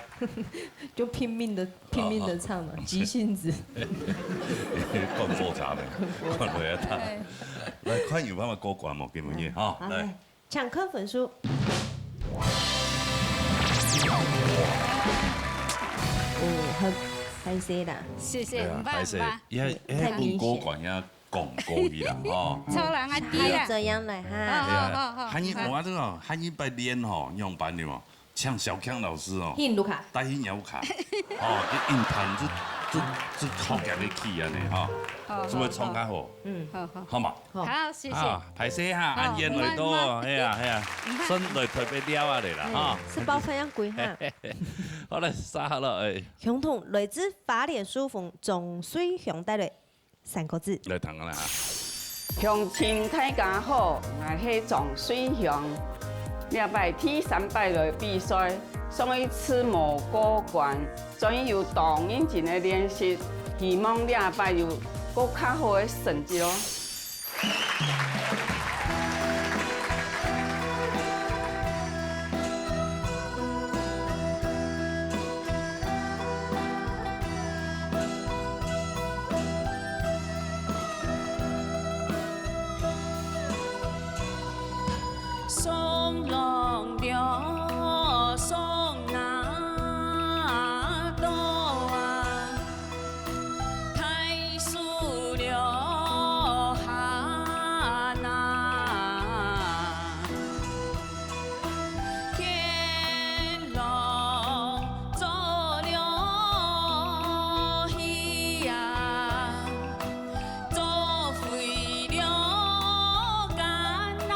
就拼命的、拼命的唱嘛，急性子。講複雜咩？講落去啊。來，看有辦法過關無？今晡日哈，好，來。來，請看分數。哦，很，很細啦。謝謝，對啊，很棒，很棒。也，也分過關也講過去啦，吼。超人啊，低啦。還有怎樣來哈？好，好，好，好。對啊，還有，我這個，還有一擺練吼，用板的嘛。 像小強老師哦，去路卡。帶去路卡，哦，你硬彈，這，這，這好強的氣啊呢，哈，好，是不是唱較好？嗯，好，好。好嘛？好，謝謝。啊，歹勢哈，好，恁遠來到哦，慢慢。係啊，係啊，你看。算來特別尞啊你啦，哈。是包飯要貴哈。好了，殺了，哎。鄉土來自花蓮壽豐張瑞香帶來 山歌子。來聽啊啦。鄉親大家好，𠊎係張瑞香。這擺第三擺來比賽，上一次無過關，所以有當認真个練習，希望這擺有過較好个成績哦。 松浪了，松啊多啊，大樹了下那。 天落做了戲啊，做廢了間啊。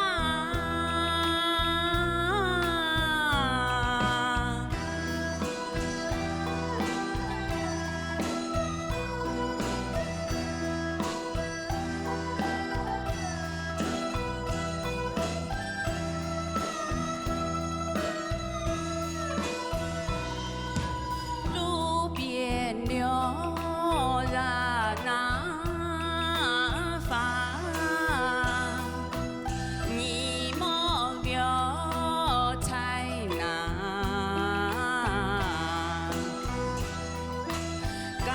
路邊了蘭花，你莫了採納。 家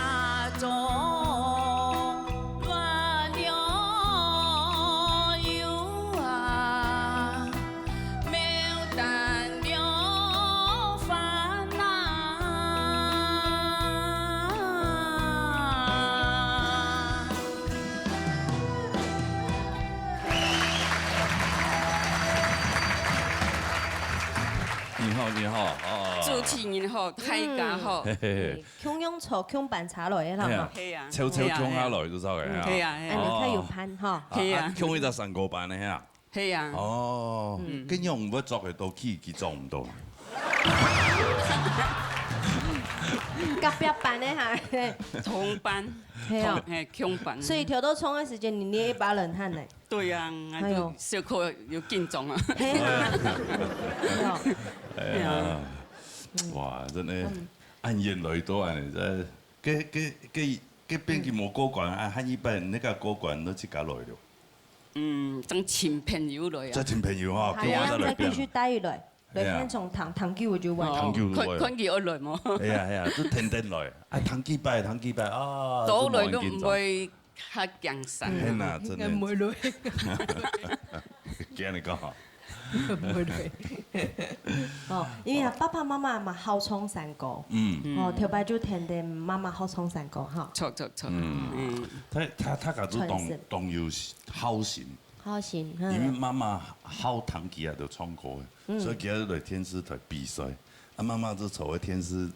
中亂了憂啊，牡丹了煩惱。 你好，你好，哦。主持人好，大家好。嘿嘿嘿。共樣坐共班差來个啦，係啊，哈。係啊，湊湊共下來就著个，嗯，係啊。係啊，係啊。哎，你看有伴哈。哦。係啊。啊，共一隻山歌班个，係啊。係啊。哦，嗯。恁樣毋會著个都去，去做毋到。隔壁班个哈。同班。係啊。同，係，共班。所以跳到床个時間，你捏一把冷汗呢。 對啊，哎喲。就小可有緊張啊。係啊。哎呀，哇，真个，恁遠來到恁呢，這，該，該，該，該邊佢無過關，啊，下一擺你个過關，你自家來了。嗯，當親朋友來啊。這親朋友哈，哎呀。叫我再來邊。再繼續帶一來，來，哎呀。看從糖，糖給我就完。哦，糖給我。看，看佢愛來無？哎呀，哎呀，就天天來，啊，糖幾擺，糖幾擺，啊，都來都毋會 較驚生。係啦，真个。應該毋會累。驚你講好。毋會累。哦，因為啊，爸爸媽媽嘛好唱山歌。嗯。哦，頭擺就聽聽媽媽好唱山歌哈。著，著，著。嗯。嗯。他，他，他家族當，傳承。當有孝心。孝心，嗯。因為媽媽好聽佢啊，就唱歌个，嗯。所以佢來電視台比賽。啊，媽媽就坐在電視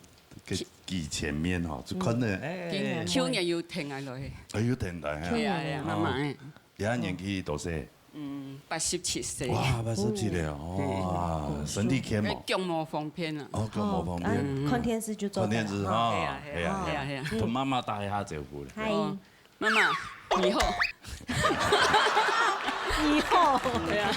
个機前面吼，就看到，嗯。哎，去年有聽下來。哎，有聽下哈。去年，係啊，係啊，哦。媽媽，哎。 你看年紀多歲？嗯，八十七歲。哇，八十七了，嗯。哇，身體健嘛？哎，腳無方便啊。哦，腳無方便。哦，啊，看電視就做得了。看電視哈。係啊，係啊，係啊，係啊。係啊，係啊。同媽媽打一下招呼咧。嗨。哦，媽媽，你好。你好。係啊。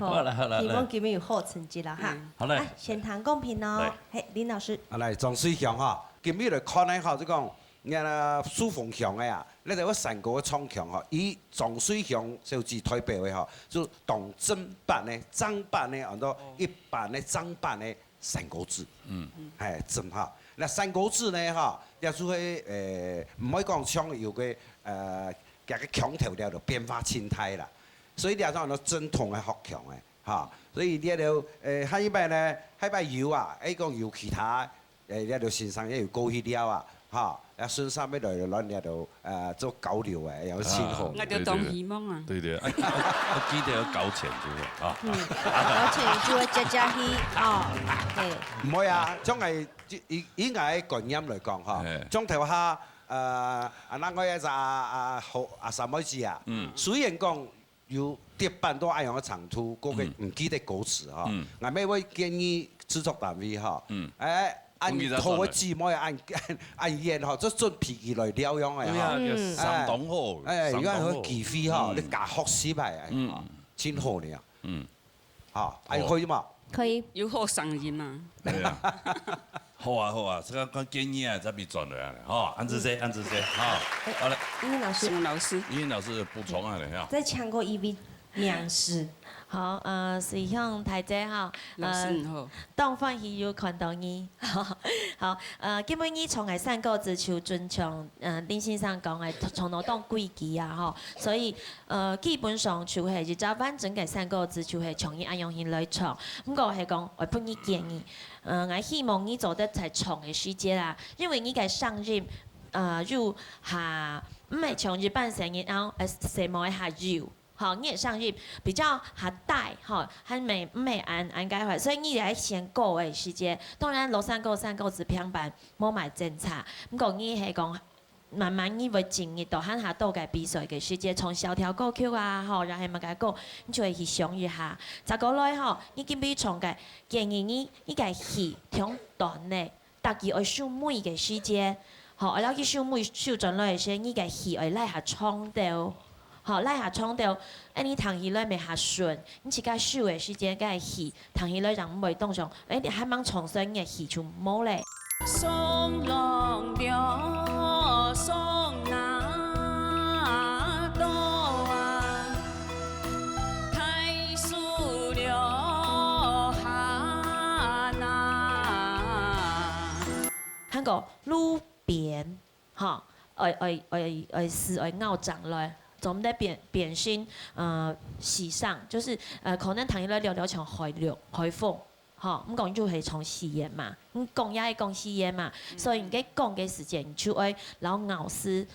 好啦，好啦，希望今日有好成績啦哈。嗯。好嘞。哎，先談公平哦。來。嘿，林老師。啊，來，張瑞香哈，今日來看一下，就講 你看啊，壽豐鄉个啊，你在該山歌个唱腔吼，以張瑞香小姐代表个吼，就當正版个、正版个，安到一般个、正版个，山歌子。嗯。嘿，真好。該山歌子呢，吼，也就係，呃，毋會講像有个，呃，這个腔調了，就變化盡大啦。所以這種呢，正統个學腔个，吼。所以這就，呃，下一擺呢，下一擺有啊，愛講有其他，呃，這就先生也有過去了啊，吼，也順續要來亂這就，呃，做交流个，也有信號。啊。𠊎就當希望啊。對，對，對。啊，啊，啊，記得要交錢，對不對？啊。嗯，交錢就會接接去，哦，嘿。毋會啊，將來 以，以，以𠊎个觀念來講吼，嘿。像頭下，呃，啊，另外一隻啊，啊，好，啊，三妹子啊，嗯。雖然講有跌板到恁樣个程度，過个嗯。毋記得歌詞吼，嗯。𠊎乜會建議製作單位吼，嗯。哎，恁分佢再轉來。好个姊妹恁，恁，恁遠吼，就準備佢來療養个吼。對啊，嗯。相當好，哎，哎，相當好。有恁个機會吼，嗯。你加學習下，哎，嗯。真好呢。嗯。 好，還可以嘛？可以。有好聲音嘛？對啊。好啊，好啊，這个看建議啊，再分佢轉來啊，吼，恁仔細，恁仔細，吼。好了。英英老師。沈老師。英英老師補充啊，哈。再請過一位名師。好，呃，水香大姐哈，老師你好。呃，當歡喜有看到你。 好，呃，今晡日唱个山歌子就準像，呃，林先生講个，唱到當規矩啊，吼。所以，呃，基本上就係一隻完整个山歌子，就係像你恁樣形來唱。毋過係講，𠊎分你建議，呃，𠊎希望你做得在唱个時節啊，因為你个聲音，呃，有下，毋係像一般細人啊，呃，細妹下幼。 吼，你个聲音比較較低，吼，還毋係，毋係恁，恁个話，所以你愛選歌个時節，當然落山歌、山歌子平板無麼个精差。毋過你係講，慢慢你會進入到還較多个比賽个時節，唱小調歌曲啊，吼，然後麼个歌，你就會去想一下。再過來吼，你今晡日唱个，建議你，你个氣忒短咧。 逐句愛收尾个時節，吼，愛摎佢收尾收轉來个時，你个氣愛拉下長兜，吼，拉下長兜，恁樣聽起來乜較順。你自家收个時節，該个氣聽起來正毋會當像，哎，你還吂唱順，你个氣就無咧。上浪了，上啊，到啊。 大樹了下那。還過路邊，吼，愛，愛，愛，愛，是愛拗正來，做毋得變，變成，呃，時尚，就是，呃，可能聽起來了了像海陸，海風，吼，毋過就係唱四縣嘛，你講也係講四縣嘛，所以你个講个時節，你就愛摎拗字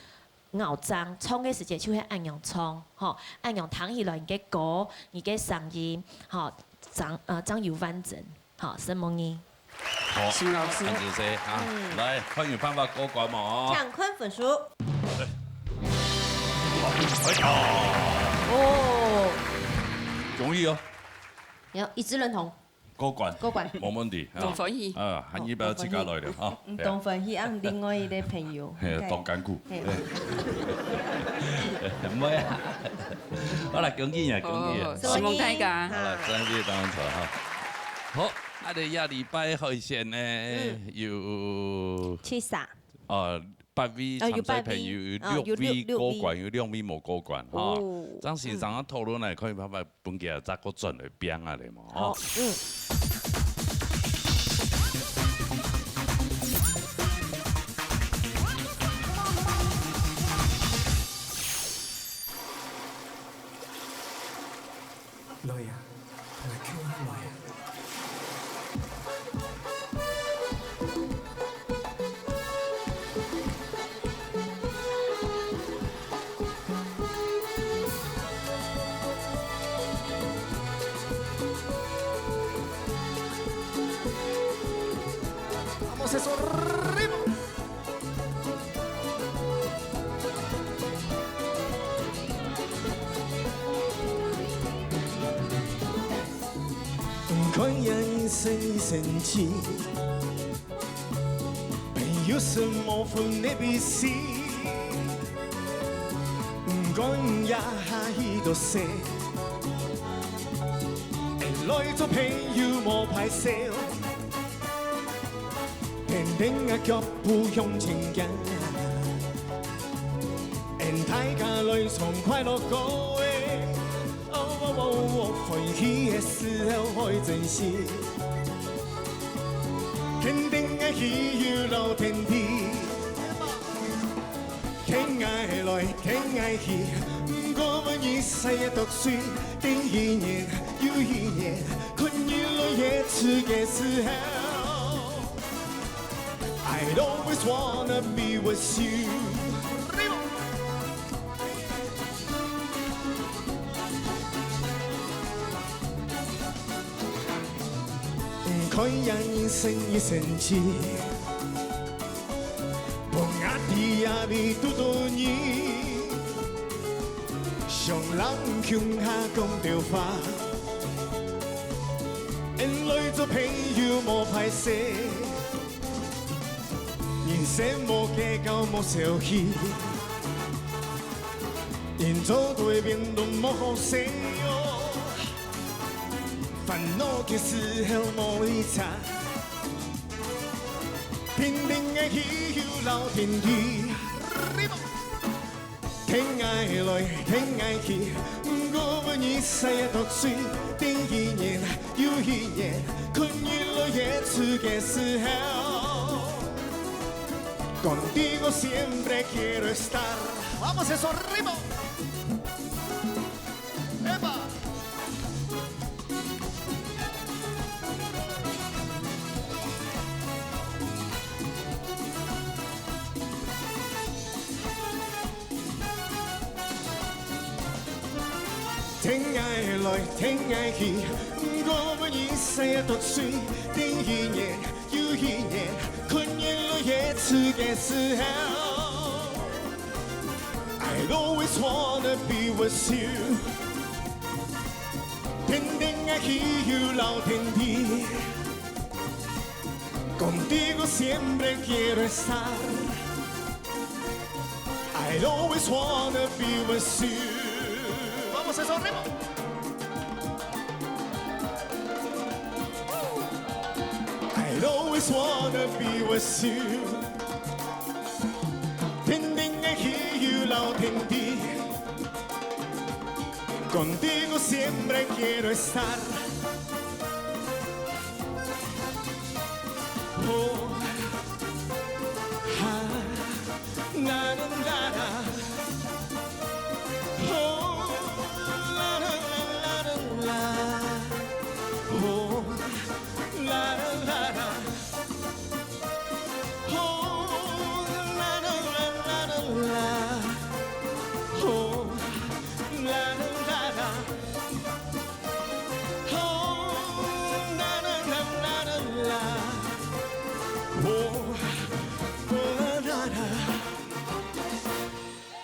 拗正，唱个時節就係恁樣唱，吼，恁樣聽起來你个歌，你个聲音，吼，正，呃，正有完整，吼，承蒙你。好，沈老師。恁仔細啊，嗯。來，看有辦法過關無？請看分數。哎呀。哦。容易哦。有，一致認同。 過關。過關。無問題，啊。當歡喜。啊，還一百自家來了，啊。嗯，當歡喜，啊，另外一個朋友。嘿，OK。當艱苦。嘿。毋會啊。好啦，恭喜啊，恭喜啊。好，好，好，承蒙大家。好啦，恭喜，當然出來哈。好，啊，這下禮拜海選呢，嗯。有七殺。哦，八位參賽朋友，哦，有八位。有六位過關，哦，有六，六位。有兩位無過關，哈。哦。張先生啊，討論來看有辦法 分佢啊，再過轉來拼啊咧嘛，吼。好，嗯。來啊，來，叫啊，來啊。 看人生一生气，朋友什么分你比心，管呀下几多岁，来做朋友莫排斥。 天天啊脚步向前行，大家來唱快樂歌欸，哦，歡喜的時候愛珍惜。天顶个喜悦老天地。天涯来，天涯去，我们一生也多水，等一年又一年，看日落日出的时候。I'd always wanna be with you。看人生一生气，碰啊地啊里堵堵你，想人共下讲着话，恩来做朋友莫歹势，人生莫计较莫小气。 人做对面都无好势哦，烦恼个时候无理睬。天顶个喜悦老天地。天涯来，天涯去，我们一生也多水，等一年又一年，看日落日出个时候。Contigo siempre quiero estar。Vamos, eso, ritmo。Epa。天涯来，天涯去，我们一生也多水，等一年 又一年，看日落日出个时候。I'd always wanna be with you。天顶个喜悦老天地。Contigo siempre quiero estar。I'd always wanna be with you。Vamos, eso, ritmo。 I'd always wanna be with you。天顶个喜悦老天地。Contigo siempre quiero estar。哦。